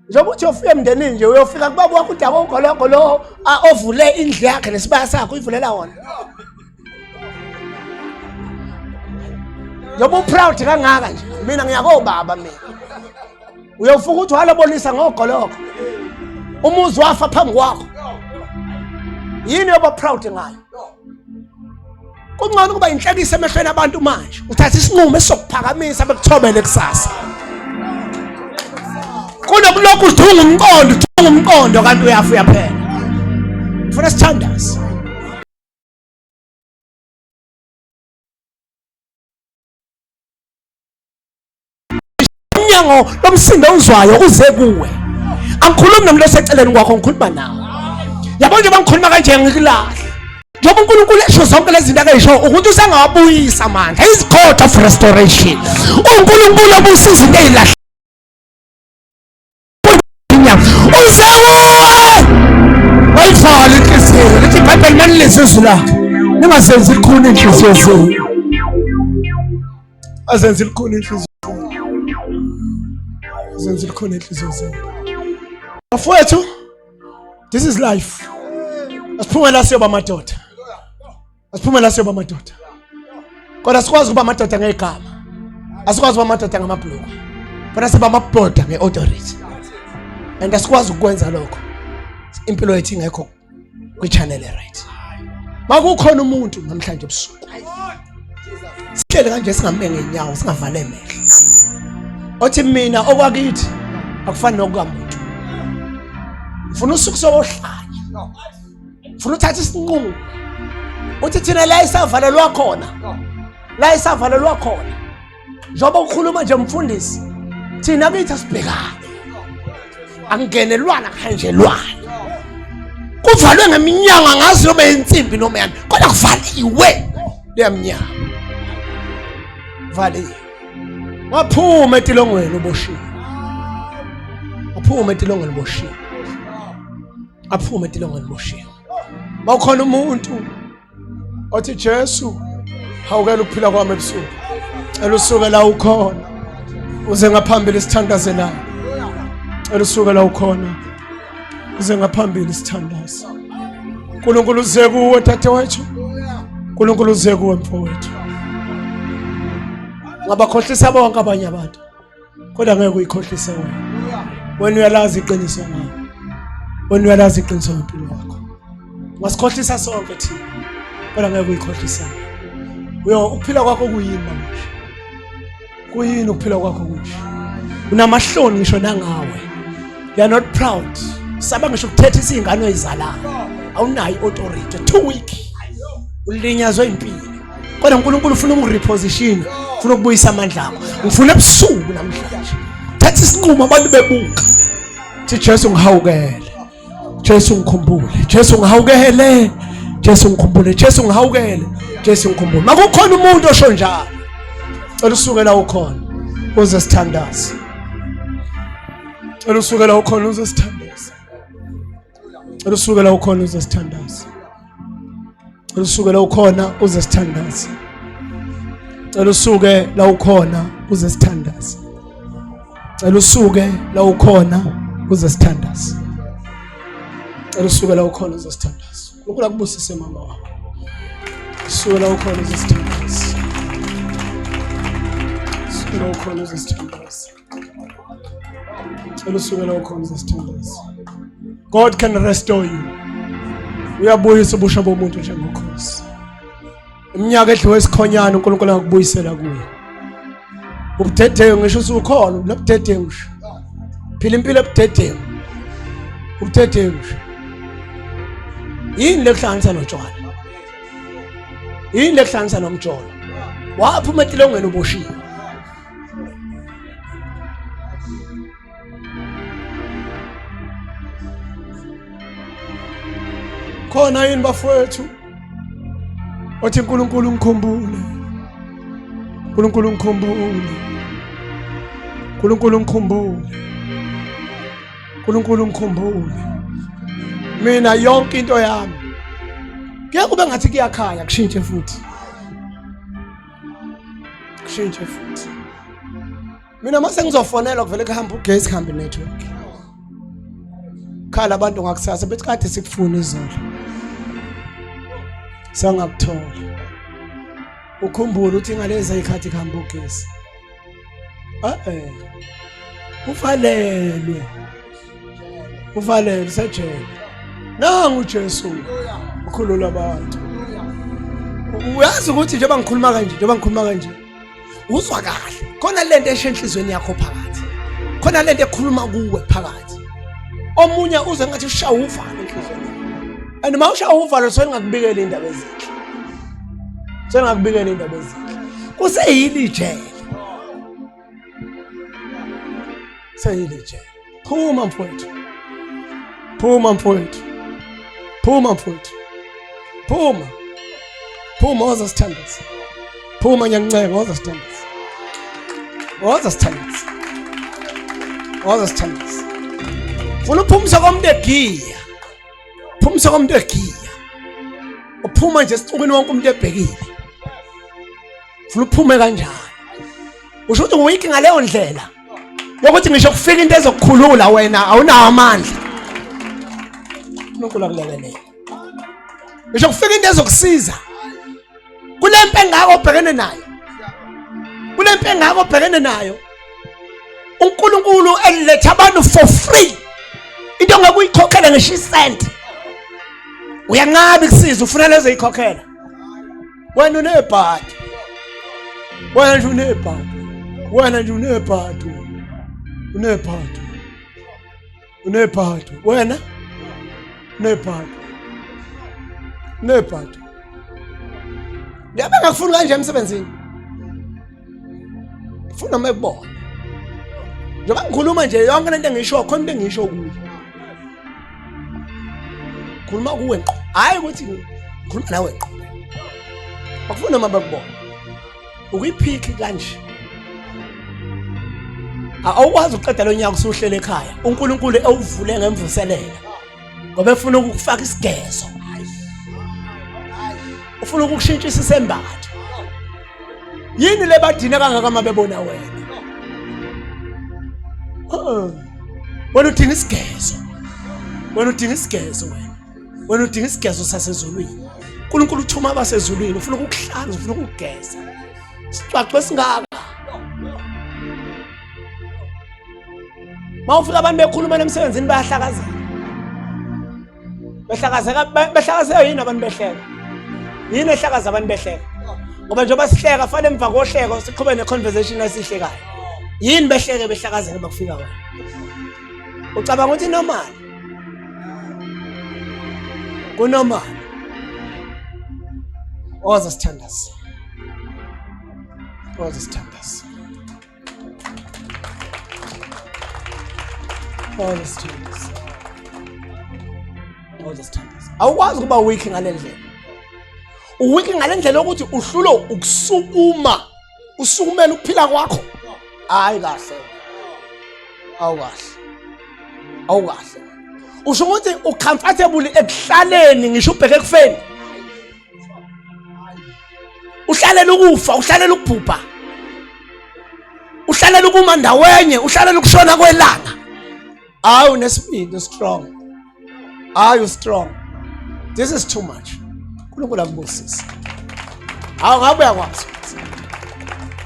Njengoba uthi uyofika emndenini nje uyofika kubaba wakho udaba ugologo lo ovule indlu yakhe nesibaya sakhe uyivulela wona. Njengoba uproud kangaka nje mina ngiyakobaba mina. Uyofika ukuthi walobolisa ngogologo. Umuzi wafa phambi kwakho. Yini yoba proud ngayo? Kungcono ukuba inhlekisa emehlweni abantu manje. Uthatha isinqumo esizokuphakamisa bekuthobele kusasa. Kunokulokhu udunga umqondo, udunga umqondo kanti uyafa uyaphela. Ngifuna sithandaze. Umnyango lomsindo ozwayo uze kuwe. Angikhulumi nomuntu oseceleni kwakho ngikhuluma nawe. Yabo nje bangikhuluma kanje ngikulahla. Njengoba uNkulunkulu esho zonke lezi zinto akayisho ukuthi usengawabuyisa amandla. He's God of restoration. uNkulunkulu obuyisa izinto ezilahle. Uze kuwe. Wayivala inhliziyo. Lithi iBhayibheli manilizwe izwi lakhe. Ningazenzi likhuni inhliziyo zenu. Azenzi likhuni inhliziyo. Azenzi likhuni inhliziyo zenu. Bafowethu, this is life. Asiphume la siyoba amadoda. Asiphume la siyoba amadoda. Kodwa sikwazi ukuba amadoda ngegama. Asikwazi ukuba amadoda ngamabhulukwe. Kodwa siba amadoda ngeauthority. And asikwazi ukwenza lokho. Impilo yethu ingekho kwi-channel right. Makukhona umuntu namhlanje ebusuku. Sihlele kanje singame ngenyawo singavale emehlo. Othi mina okwakithi akufani nokukamuntu. Ngifuna usuku sowohlanya. Ngifuna uthatha isinqumo. Uthi thina la isavalelwa khona. La isavalelwa khona. Njengoba ukhuluma nje mfundisi, thina kithi asibhekane. Angenelwana kuhanjelwana. Kuvalwe ngeminyango angazi noma insimbi noma yani, kodwa kuvaliwe leya minyango. Valiwe. Waphuma etilongweni uboshiwe. Waphuma etilongweni uboshiwe. Aphume etilongweni uboshiwe. Mawukhona umuntu othi Jesu hawukela ukuphila kwami ebusuku cela usuke la ukhona uze ngaphambili sithandaze la cela usuke la ukhona uze ngaphambili sithandaze uNkulunkulu uze kuwe dadewethu uNkulunkulu uze kuwe mfowethu ngabakhohlisa bonke abanye abantu kodwa ngeke uyikhohlise wena wena uyalazi iqiniso ngawe wena uyalazi iqiniso ngempilo yakho ungasikhohlisa sonke thina kodwa ngeke uyikhohlise uyo ukuphila kwakho kuyini manje kuyini ukuphila kwakho kunje unamahloni ngisho nangawe you are not proud saba ngisho ukuthethisa izingane oyizalayo awunayo i-authority too weak ulinyazwe impilo kodwa uNkulunkulu ufuna ukureposition ufuna ukubuyisa amandla akho ngifuna ebusuku namhlanje thatha isinqumo abantu bebuka thi Jesu ngihawukele Jesu ngikhumbule Jesu ngihawukele Jesu ngikhumbule Jesu ngihawukele Jesu ngikhumbule makukhona umuntu osho njalo cela usuke la ukhona uze sithandaze cela usuke la ukhona uze sithandaze cela usuke la ukhona uze sithandaze Cela usuke la ukhona uze sithandaze. Cela usuke la ukhona uze sithandaze. Cela usuke la ukhona uze sithandaze. Cela usuke la ukhona uze sithandaze. uNkulunkulu akubusise mama wakho. Usuke la ukhona uze sithandaze. Usuke la ukhona uze sithandaze. Cela usuke la ukhona uze sithandaze. God can restore you. Uyabuyisa ubusha bomuntu njengokhozi. Iminyaka edliwe isikhonyana uNkulunkulu angakubuyisela kuye. Ubudedengu ngisho usukhona unobudedengu ngisho. Phila impilo ebudedengu. Ubudedengu ngisho. Yini lekuhlanganisa notshwala? Yini lekuhlanganisa nomjolo? Waphuma etilongweni uboshiwe. Khona yini bafowethu othi uNkulunkulu ngikhumbule uNkulunkulu ngikhumbule uNkulunkulu ngikhumbule uNkulunkulu ngikhumbule mina yonke into yami kuye kube ngathi kuyakhanya kushintshe futhi. Kushintshe futhi. Mina mase ngizofonelwa kuvele kuhamba ugesi kuhambe network. Khala abantu ngakusasa bethi kade sikufuna izolo. Sangakuthola. Ukhumbule ukuthi ngalezi izikhathi kuhamba ugesi. Eh. Uvalelwe. Uvalelwe sejele. Nangu uJesu ukhulula abantu. Uyazi ukuthi njengoba ngikhuluma kanje, njengoba ngikhuluma kanje. Uzwa kahle. Khona lento esho enhlizweni yakho phakathi. Khona lento ekhuluma kuwe phakathi. Omunye uze ngathi ushaya uvalo enhlizweni. And uma ushaya uvalo sengakubikela indaba ezinhle. Sengakubikela indaba ezinhle. Kuseyili ijele. Seyili ijele. Phuma mfowethu. Phuma mfowethu. Phuma mfowethu. Phuma. Phuma woza sithandaze. Phuma ngiyancenga woza sithandaze. Woza sithandaze. Woza sithandaze. Funa uphumisa komuntu egiya. Phumisa komuntu egiya. Uphuma nje esixukwini wonke umuntu ebhekile. Funa uphume kanjani? Usho ukuthi weak ngaleyo ndlela. Yokuthi ngisho kufika into ezokukhulula wena awunawo amandla. uNkulunkulu akulekelele. Ngisho kufika into ezokusiza. Kulempi engako obhekene nayo. Kulempi engako obhekene nayo. uNkulunkulu eletha abantu for free. Into ongeke uyikhokhele ngisho isent. Uyanqaba ikusiza ufuna lezo yikhokhela. Wena unebhadi. Wena nje unebhadi. Wena nje unebhadi. Unebhadi. Unebhadi. Wena unebhadi. Unebhadi. Ngiyabe ngakufuni kanje emsebenzini. Funa uma ekubona. Njengoba ngikhuluma nje yonke lento engisho khona into engisho kuyo. Khuluma kuwe ngqo. Hayi ukuthi ngikhuluma nawe ngqo. Bakufuna uma bekubona. Ukuyiphikhi kanje. Awukwazi ukuqeda lo nyaka usuhlele ekhaya. uNkulunkulu ewuvule ngemvuselelo. Ngoba efuna ukukufaka isigezo. Ufuna ukukushintshisa isembatho. Yini le badine kangaka uma bebona wena? Wena udinga isigezo. Wena udinga isigezo wena. Wena udinga isigezo sasezulwini. uNkulunkulu uthuma abasezulwini ufuna ukukuhlanza, ufuna ukukugeza. Sicwacwe singaka. Mawufika abantu bekhuluma emsebenzini bayahlakazeka. Behlakazeka behlakazeka yini abantu behleka? Yini ehlakaza abantu behleka? Ngoba njengoba sihleka fanele emva kohleko siqhube ne-conversation esihlekayo. Yini behleke behlakazeke bakufika wena? Ucabanga ukuthi normal? Kunormal. Oza sithandaze. Oza sithandaze. Oza sithandaze. Oza sithandaze. Awukwazi ukuba weak ngale ndlela. Uweak ngale ndlela yokuthi uhlulo ukusukuma usukumela ukuphila kwakho. Hayi kahle. Awukahle. Awukahle. Usho ukuthi ucomfortable ekuhlaleni ngisho ubheke ekufeni. Uhlalela ukufa, uhlalela ukubhubha. Uhlalela ukuma ndawenye, uhlalela ukushona kwelanga. Hayi unesibindi strong. Hayi strong. This is too much. uNkulunkulu akubusise. Hawu ngabe uyakwazi.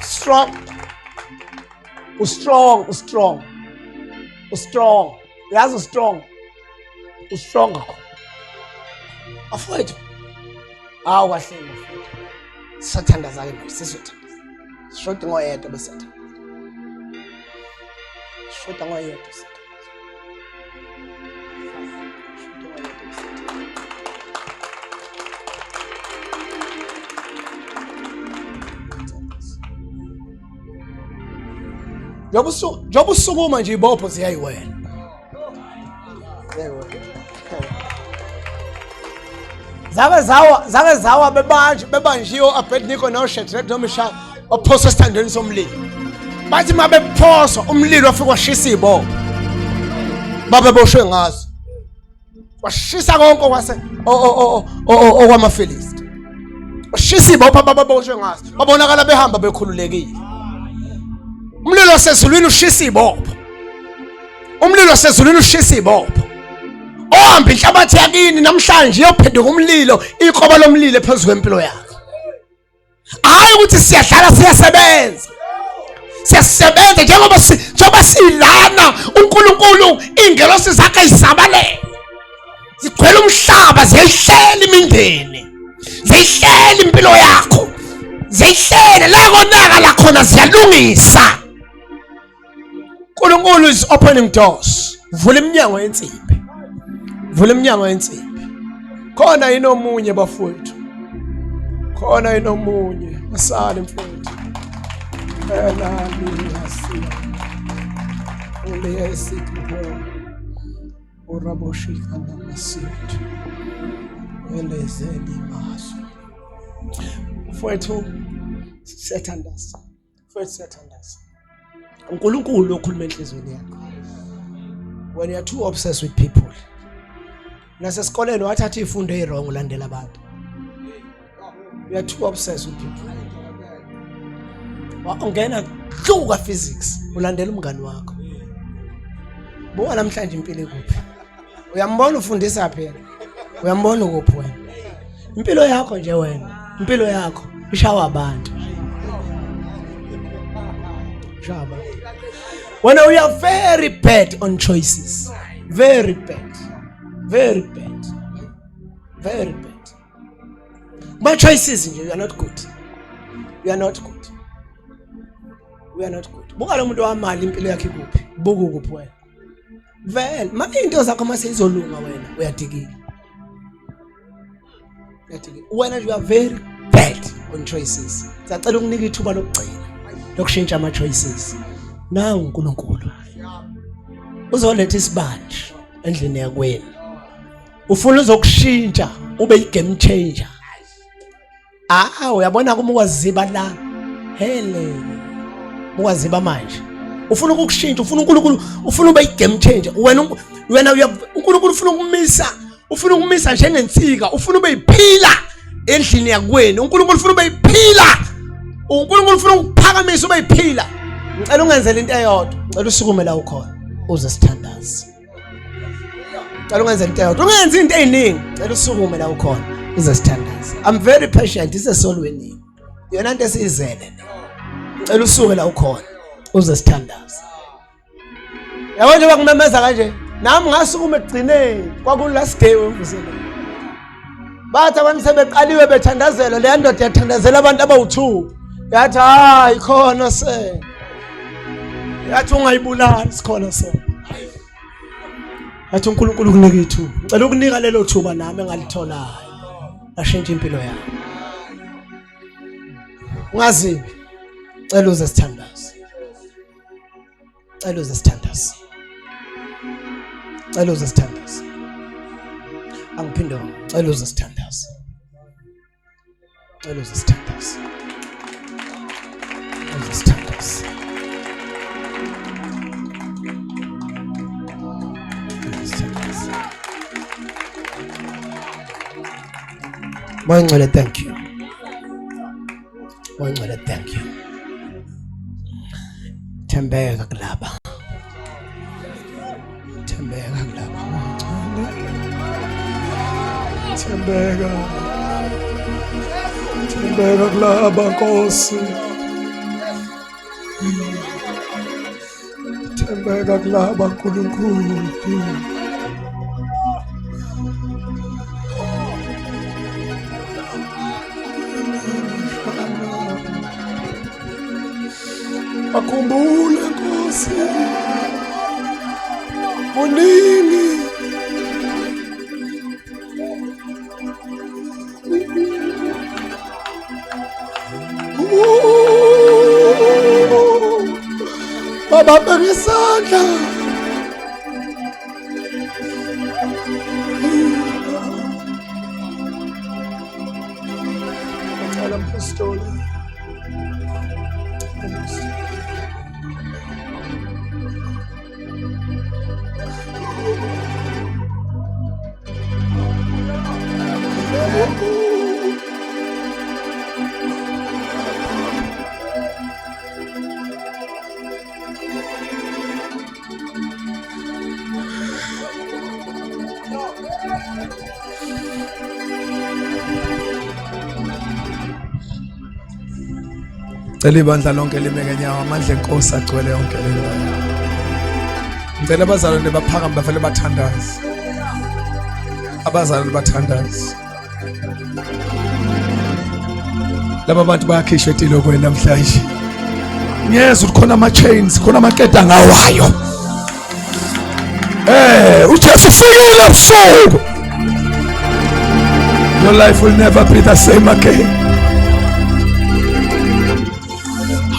Strong. Ustrong, ustrong. Ustrong. Uyazi ustrong. Ustrong kakhulu. Afowethu. Hawu kahle mfowethu. Sisathandaza ke manje sisothandaza. Sishoda ngoyedwa bese siyathandaza. Sishoda ngoyedwa siyathandaza. Sishoda ngoyedwa bese siyathandaza. Njengoba usukuma nje ibopho ziyayiwela. Zake zawa zake zawa bebanje bebanjiwe Abednego noShadrach noMeshach ophoswa esithandweni somlilo. Bathi uma bephoswa umlilo wafika washisa izibopho. Babeboshwe ngazo. Washisa konke kwase okwamaFilisti. Ushisa ibopha ababoshwe ngaso. Babonakala behamba bekhululekile. Umlilo wasezulwini ushisa ibopho. Umlilo wasezulwini ushisa ibopho. Ohamba inhlabathi yakini namhlanje iyophenduka umlilo, ikhoba lomlilo phezu kwempilo yakhe. Hayi ukuthi siyadlala siyasebenza. Siyasebenza njengoba njengoba silana uNkulunkulu ingelosi zakhe izabalele. Zigcwele umhlaba ziyayihlela imindeni. Ziyihlela impilo yakho. Ziyihlela la konakala khona ziyalungisa. uNkulunkulu is opening doors. Vula iminyango yensimbi. Vula iminyango yensimbi. Khona yini omunye bafowethu? Khona yini omunye? Asale mfowethu. Elali yasiya. Uleyesithi Uraboshika namasithu. Elezeli maso. Mfowethu siyathandaza. Mfowethu siyathandaza. uNkulunkulu okhuluma enhlizweni yakho. When you are too obsessed with people. Nasesikoleni wathatha izifundo eziwrong ulandela abantu. You are too obsessed with people. Ungena hluka physics ulandela umngani wakho. Buka namhlanje impilo ikuphi? Uyambona ufundisa phela. Uyambona ukuphi wena? Impilo yakho nje wena, impilo yakho ishawa abantu. Ishawa abantu. Wena we are very bad on choices. Very bad. Very bad. Very bad. My choices nje you are not good. You are not good. We are not good. Buka lo muntu wamali impilo yakhe ikuphi? Buka ukuphi wena? Vele, ma into zakho mase izolunga wena uyadikila. Uyadikila. Wena you are very bad on choices. Siyacela ukunika ithuba lokugcina lokushintsha ama choices. Nangu uNkulunkulu. Uzoletha isibanje endlini yakwenu. Ufuna uzokushintsha ube i-game changer. Ah, uyabona kuma ukwaziba la. Hele. Ukwaziba manje. Ufuna ukukushintsha, ufuna uNkulunkulu, ufuna ube i-game changer. Wena wena uNkulunkulu ufuna ukumisa, ufuna ukumisa njengensika, ufuna ube yiphila endlini yakwenu. uNkulunkulu ufuna ube yiphila. uNkulunkulu ufuna ukuphakamisa ube yiphila. Ngicela ungenzele into eyodwa. Ngicela usukume la ukhona. Uze sithandaze. Cela ungenze into eyodwa. Ungenzi into eziningi. Cela usukume la ukhona. Uze sithandaze. I'm very patient isesolweni. Yona into esiyizele le. Ngicela usuke la ukhona. Uze sithandaze. Yabo nje bakumemeza kanje. Nami ngasukuma ekugcineni kwaku last day wemvuselelo. Bathi abantu sebeqaliwe bethandazela leya ndoda yathandazela abantu abawu-2. Yathi hayi khona se. Yathi ungayibulali sikhona se. Yathi uNkulunkulu ukunika ithuba. Ngicela ukunika lelo thuba nami engalitholayo. Lashintsha impilo yami. Ungazibi. Cela uze sithandaze. Cela uze sithandaze. Cela uze sithandaze. Angiphinde cela uze sithandaze. Cela uze sithandaze. Uze sithandaze. Uze sithandaze. Moya Ngcwele, thank you. Moya Ngcwele, thank you. Thembeka kulaba. Thembeka kulaba. Thembeka. Thembeka kulaba Nkosi. Thembeka kulaba Nkulunkulu. Akhumbule Nkosi. Kuningi. Babambe ngesandla. Ngicela mpostoli. Cela ibandla lonke lime ngenyawo, amandla enkosi agcwele yonke le ndawo. Ngicela abazalwane baphakame bavele bathandaze. Abazalwane bathandaze. Laba bantu bayakhishwa etilokweni namhlanje. Ngiyezwa ukuthi khona ama-chains, khona amaketa ngawayo. Eh, uJesu ufikile ebusuku. Your life will never be the same again.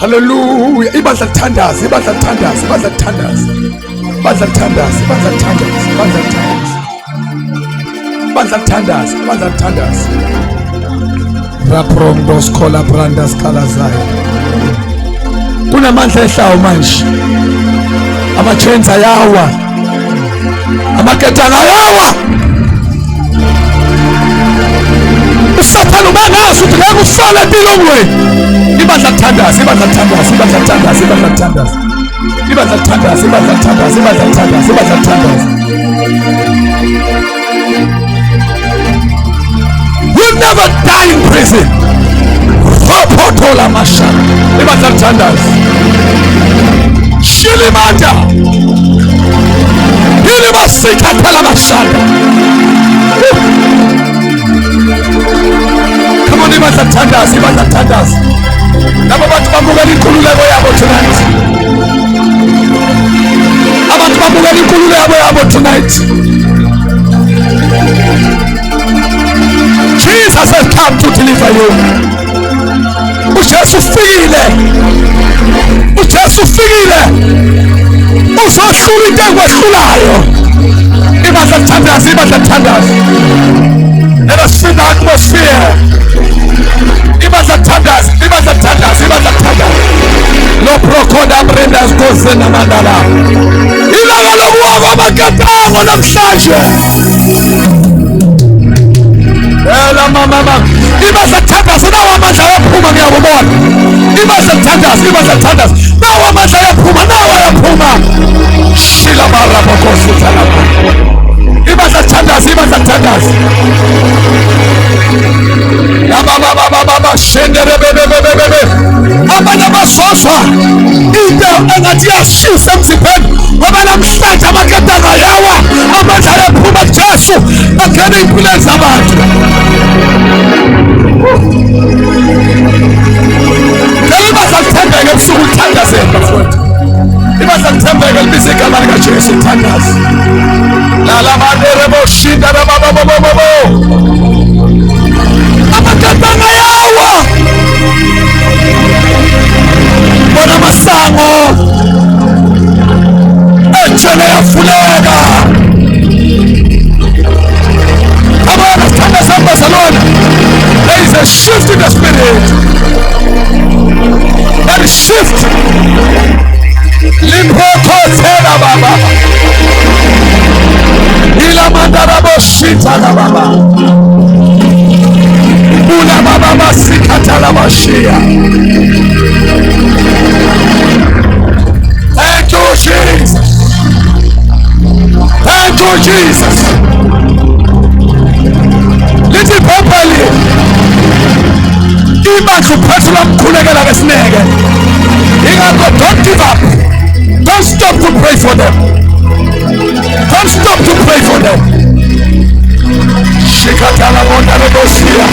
Hallelujah. Ibandla lithandaze, ibandla lithandaze, ibandla lithandaze. Ibandla lithandaze, ibandla lithandaze, ibandla lithandaze. Ibandla lithandaze, ibandla lithandaze. Raprondos kola brandas kalazaya. Kunamandla ehlawo manje. Ama-chains ayawa. Amaketanga ayawa. Usathane ubengazi ukuthi ngeke usale empilongweni. Ibandla lithandaze, ibandla lithandaze, ibandla lithandaze, ibandla lithandaze. Ibandla lithandaze, ibandla lithandaze, ibandla lithandaze, ibandla lithandaze. You'll never die in prison. Ropotola masha. Ibandla lithandaze. Shilimanda. Hilibasikhathela mashanda. Come on, ibandla lithandaze, ibandla lithandaze. Laba bantu bamukela inkululeko yabo tonight. Abantu bamukela inkululeko yabo tonight. Jesus has come to deliver you. uJesu ufikile. uJesu ufikile. Uzohlula into ekwehlulayo. Ibandla lithandaze, ibandla lithandaze. Let us feel the atmosphere. Ibandla lithandaze, ibandla lithandaze, ibandla lithandaze. Lo prokoda brendas gozena mandala. Ilanga lokuwa kwamagadango namhlanje. Ela mama mama. Ibandla lithandaze, nawo amandla ayaphuma ngiyakubona. Ibandla lithandaze, ibandla lithandaze. Nawo amandla ayaphuma, nawo ayaphuma. Shila barabokosi talama. Ibandla lithandaze, ibandla lithandaze. Yabababababa shendere bebe bebe bebe. Abanye abazozwa into engathi iyashisa emzimbeni ngoba namhlanje amaketanga ayawa, amandla ayaphuma kuJesu angena ey'mpilweni zabantu. Cela ibandla lithembeke ebusuku lithandazeni bafowethu. Ibandla lithembeke libize igama likaJesu lithandaze. Lalabandereboshinda rabababobobo. Amaketanga ayawa. Bona amasango ejele yavuleka. Abana sithandaza bazalwane. There is a shift in the spirit. There is shift. Limprokothela baba. Ilamandarabo shita la baba. Ula baba basikatala bashia. Thank you, Jesus. Thank you, Jesus. Lithi iBhayibheli ibandla uPetru lamkhulekela ngesineke. Ingakho don't give up. Don't stop to pray for them. Don't stop to pray for them. Shikatala bonda rebosia.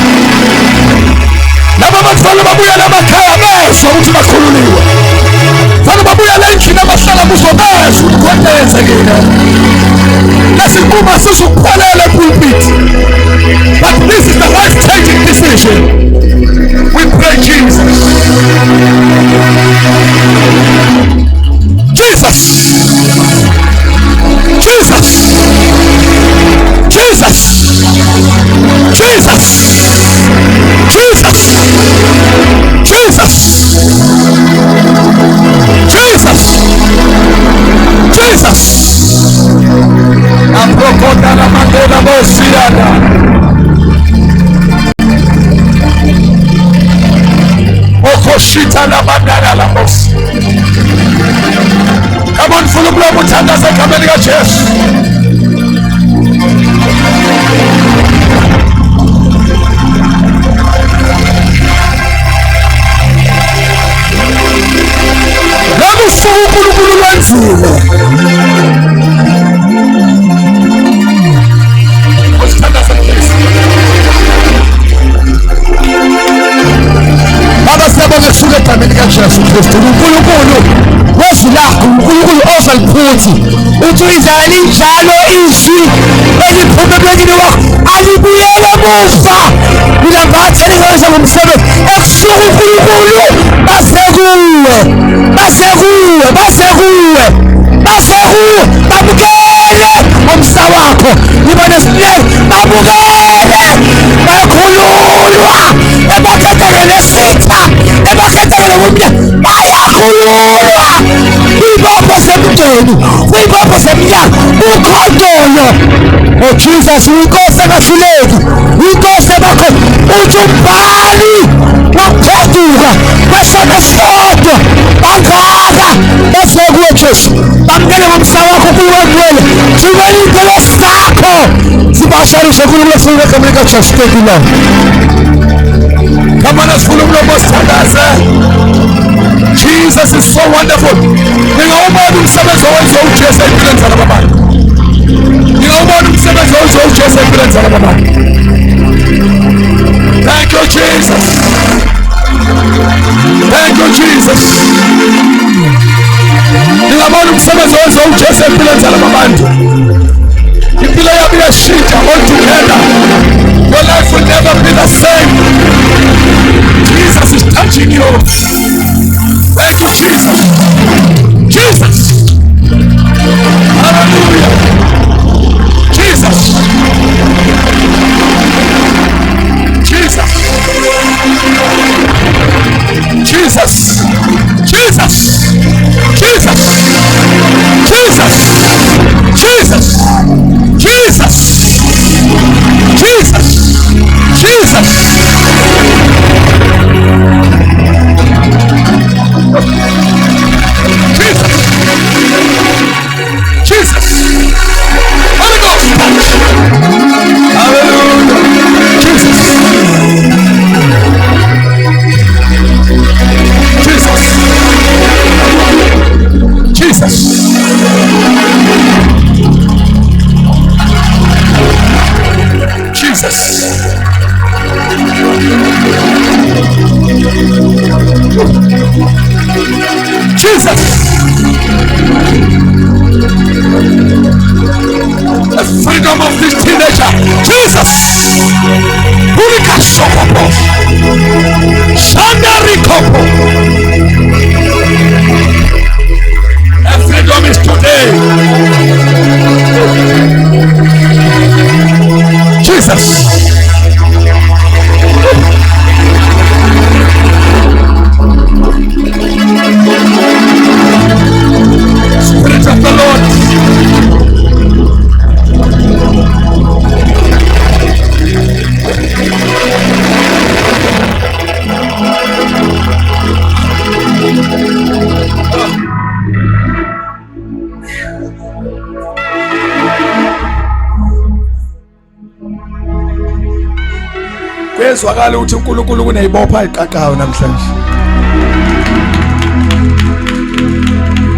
Laba bantu fanele babuyele emakhaya bezwe ukuthi bakhululiwe. Fanele babuyele endlini abahlala kuzo bezwe ukuthi khona yenzekile. Lesinkuma sizukuphelela epulpit. But this is the life-changing decision. We pray Jesus. Jesus. Jesus. Jesus. Jesus. Jesus. Jesus. Jesus. Jesus. Aprokonda la mandela bosiana. Okoshita la mandala la bosi. Come on, vula umlomo uthandaze egameni likaJesu. likaJesu Kristu. uNkulunkulu wezwi lakho, uNkulunkulu ongaliphuthi. Uthi uyidlala linjalo izwi eliphuma emlonyeni wakho, alibuyele emuva. Lilambathe lingaweza ngomsebenzi ebusuku. uNkulunkulu base kuwe, base kuwe, base kuwe, base kuwe, bamukele umsa wakho. Yiba nesineke, bamukele, bayakhululwa emaketangeni esitha, emaketangeni obumnyama, bayakhululwa kwibopho zemndeni, kwibopho zeminyaka, ukhondolo. Oh Jesus, uyinkosi engahluleki, uyinkosi ebakho. Uthi umbhali wokuphenduka kwesona esisodwa, bangaka bese kuwe Jesu, bamukele ngomsa wakho uNkulunkulu. Thumela iy'ngelosi zakho zibasharishe uNkulunkulu esifuna egameni likaJesu. Thank you Lord. Come on, asivule umlomo sithandaze. Jesus is so wonderful. Ningawubona umsebenzi owenziwa uJesu empilweni zalaba bantu. Ningawubona umsebenzi owenziwa uJesu empilweni zalaba bantu. Thank you Jesus. Thank you Jesus. Ningabona umsebenzi owenziwa uJesu empilweni zalaba bantu. Impilo yabo iyashintsha altogether. Your life will never be the same. Jesus is touching you. Thank you, Jesus. Jesus. Hallelujah. Jesus. Jesus. Jesus. Jesus. Jesus. Jesus. Jesus. Jesus. Jesus. Jesus. Jesus. Jesus. Holy Ghost touch. Hallelujah. Jesus. Jesus. Jesus. Jesus. Jesus. The freedom of this teenager. Jesus. Purika sokopo. Shandarikopo. The freedom is today. Jesus. Spirit of the Lord. Kuyezwakala ukuthi uNkulunkulu kunezibopho ayiqaqayo namhlanje.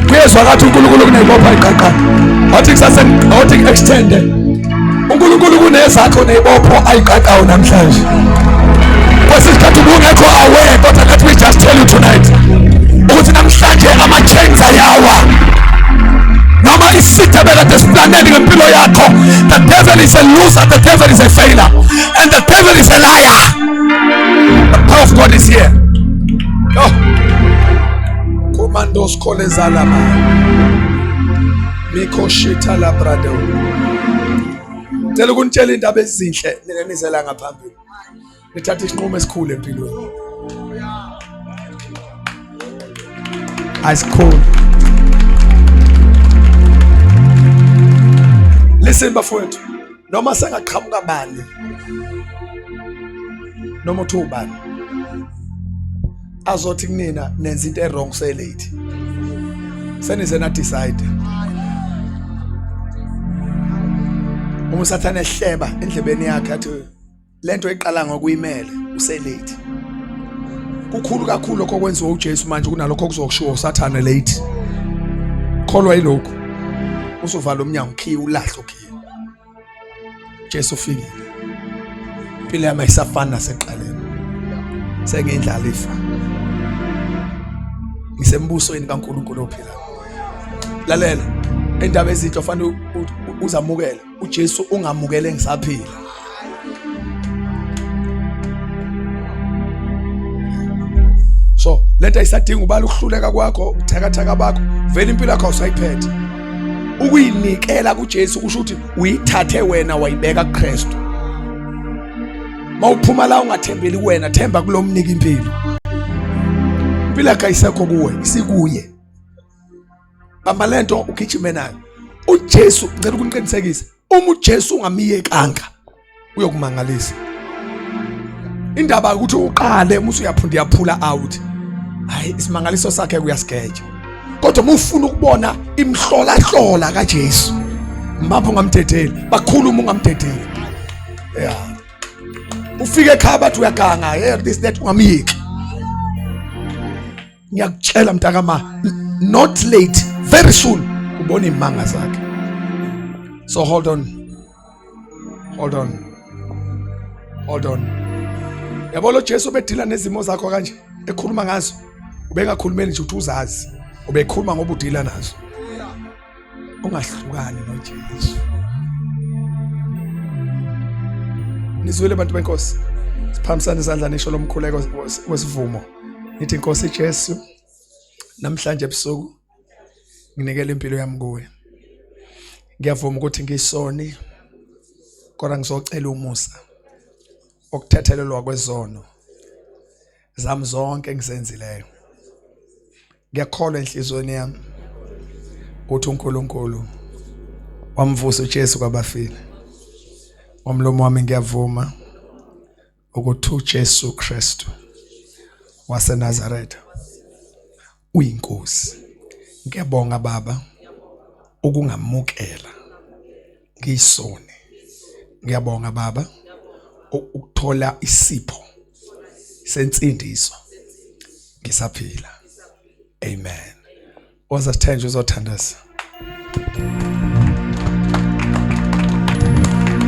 Kuyezwakala ukuthi uNkulunkulu kunezibopho ayiqaqayo. Wathi kusase, wathi extend. uNkulunkulu kunezakho nezibopho ayiqaqayo namhlanje. Kwesinye isikhathi ubungekho aware, kodwa let me just tell you tonight ukuthi namhlanje ama-chains ayawa. Noma isitha bekade siplanele ngempilo yakho, the devil is a loser, the devil is a failure, and the devil is a liar. The power of God is here. Oh. Commandos kolezalama. Mikoshita labrado. Cela ukunitshela indaba ezinhle nina nizela ngaphambili. Nithatha isinqumo esikhulu empilweni. Asikhulu. Listen bafowethu, noma sengaqhamuka bani, noma uthi ubani azothi kunina nenza into e-wrong, se-late, senize na decide. Uma usathane ehleba endlebeni yakhe athi lento iqala ngokuyimele, use-late. Kukhulu kakhulu lokho okwenziwa uJesu manje kunalokho okuzokushiwo usathane late. Kholwa yilokhu, usuvala umnyango, khiye, ulahle ukhiye. Jesu ufikile, impilo yami ayisafani naseqaleni, sengiyindlalifa. Ngisembusweni kaNkulunkulu ophila. Lalela, indaba ezinhle ofanele uzamukele. uJesu ungamukele ngisaphila. So lento ayisadinga ubala ukuhluleka kwakho, ubuthakathaka bakho, vele impilo yakho awusayiphethe. Ukuyinikela kuJesu kusho ukuthi uyithathe wena wayibeka kuKristu. Mawuphuma la ungathembeli kuwena, themba kulomnika impilo. Impilo yakho ayisekho kuwe, isikuye. Bamba lento ugijime nayo. uJesu ngicela ukuniqinisekisa, uma uJesu ungamiyekanga uyokumangalisa. Indaba ukuthi uqale uma usuyaphunda uyaphula out. Hayi, isimangaliso sakhe kuyasigeja. Kodwa uma ufuna ukubona imhlola hlola kaJesu, mbapho ungamdedeli, bakhuluma ungamdedeli. Yeah. Ufike ekhaya bathi uyaganga, hey this that, ungamyeki. Ngiyakutshela mntakama, not late, very soon ubona imanga zakhe. So hold on. Hold on. Hold on. Yabo lo Jesu obedila nezimo zakho kanje ekhuluma ngazo, ubengakhulumeli nje ukuthi uzazi, ubekhuluma ngoba udila nazo. Ungahlukani noJesu. Nizwile bantu benkosi, siphamisane izandla nisho lomkhuleko wesivumo. Nithi Nkosi Jesu, namhlanje ebusuku nginikela impilo yami kuwe. Ngiyavuma ukuthi ngisoni, kodwa ngizocela umusa okuthethelelwa kwezono zami zonke engizenzileyo. Ngiyakholwa enhliziyweni yami ukuthi uNkulunkulu wamvusa uJesu kwabafile. Ngomlomo wami ngiyavuma ukuthi uJesu Kristu waseNazaretha uyinkosi. Ngiyabonga Baba ukungamukela ngiyisoni. Ngiyabonga Baba ukuthola isipho sensindiso ngisaphila. Amen. Woza sithenje uzothandaza.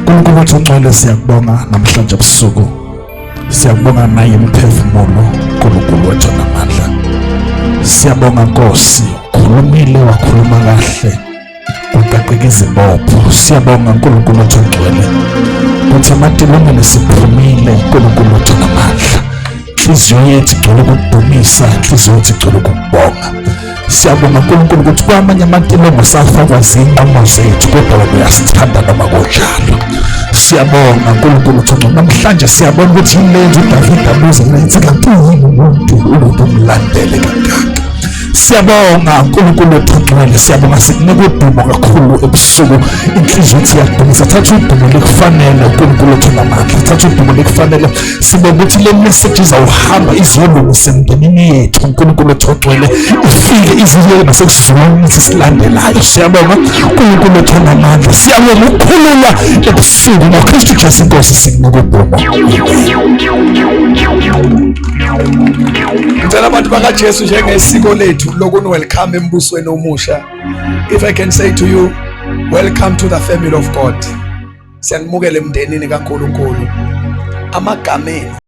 Nkulunkulu wethu ongcwele, siyakubonga namhlanje ebusuku. Siyakubonga naye umphefumulo, Nkulunkulu wethu namandla. Siyabonga Nkosi, ukhulumile wakhuluma kahle. Kwaqaqeka izibopho. Siyabonga Nkulunkulu wethu ongcwele. Kuthi ematilongweni siphumile Nkulunkulu wethu namandla. Inhliziyo yethu igcwele ukukudumisa, inhliziyo yethu igcwele ukukubonga. Siyabonga uNkulunkulu ukuthi kwamanye amatilongo safakwa zinqumo zethu, kodwa wena uyasithanda noma kunjalo. Siyabonga uNkulunkulu ukuthi namhlanje siyabona ukuthi yini le nto uDavide abuza mina ethi kanti uyini umuntu ukuthi umlandele kangaka. Siyabonga uNkulunkulu wethu ongcwele, siyabonga, sikunika udumo kakhulu ebusuku. Inhliziyo yethu iyakudumisa. Thatha udumo likufanele uNkulunkulu wethu namandla, thatha udumo likufanele. Sibonga ukuthi le message izawuhamba izolungisa emndenini yethu uNkulunkulu wethu ongcwele, ifike iziye nasekusizukulwaneni esilandelayo. Siyabonga uNkulunkulu wethu onamandla, siyabonga ukukhululwa ebusuku ngoKristu Jesu inkosi, sikunika udumo. Ngicela abantu bakaJesu njengesiko lethu lokuni welcome embusweni omusha. If I can say to you, welcome to the family of God. Siyanimukela emndenini kaNkulunkulu. Amagameni.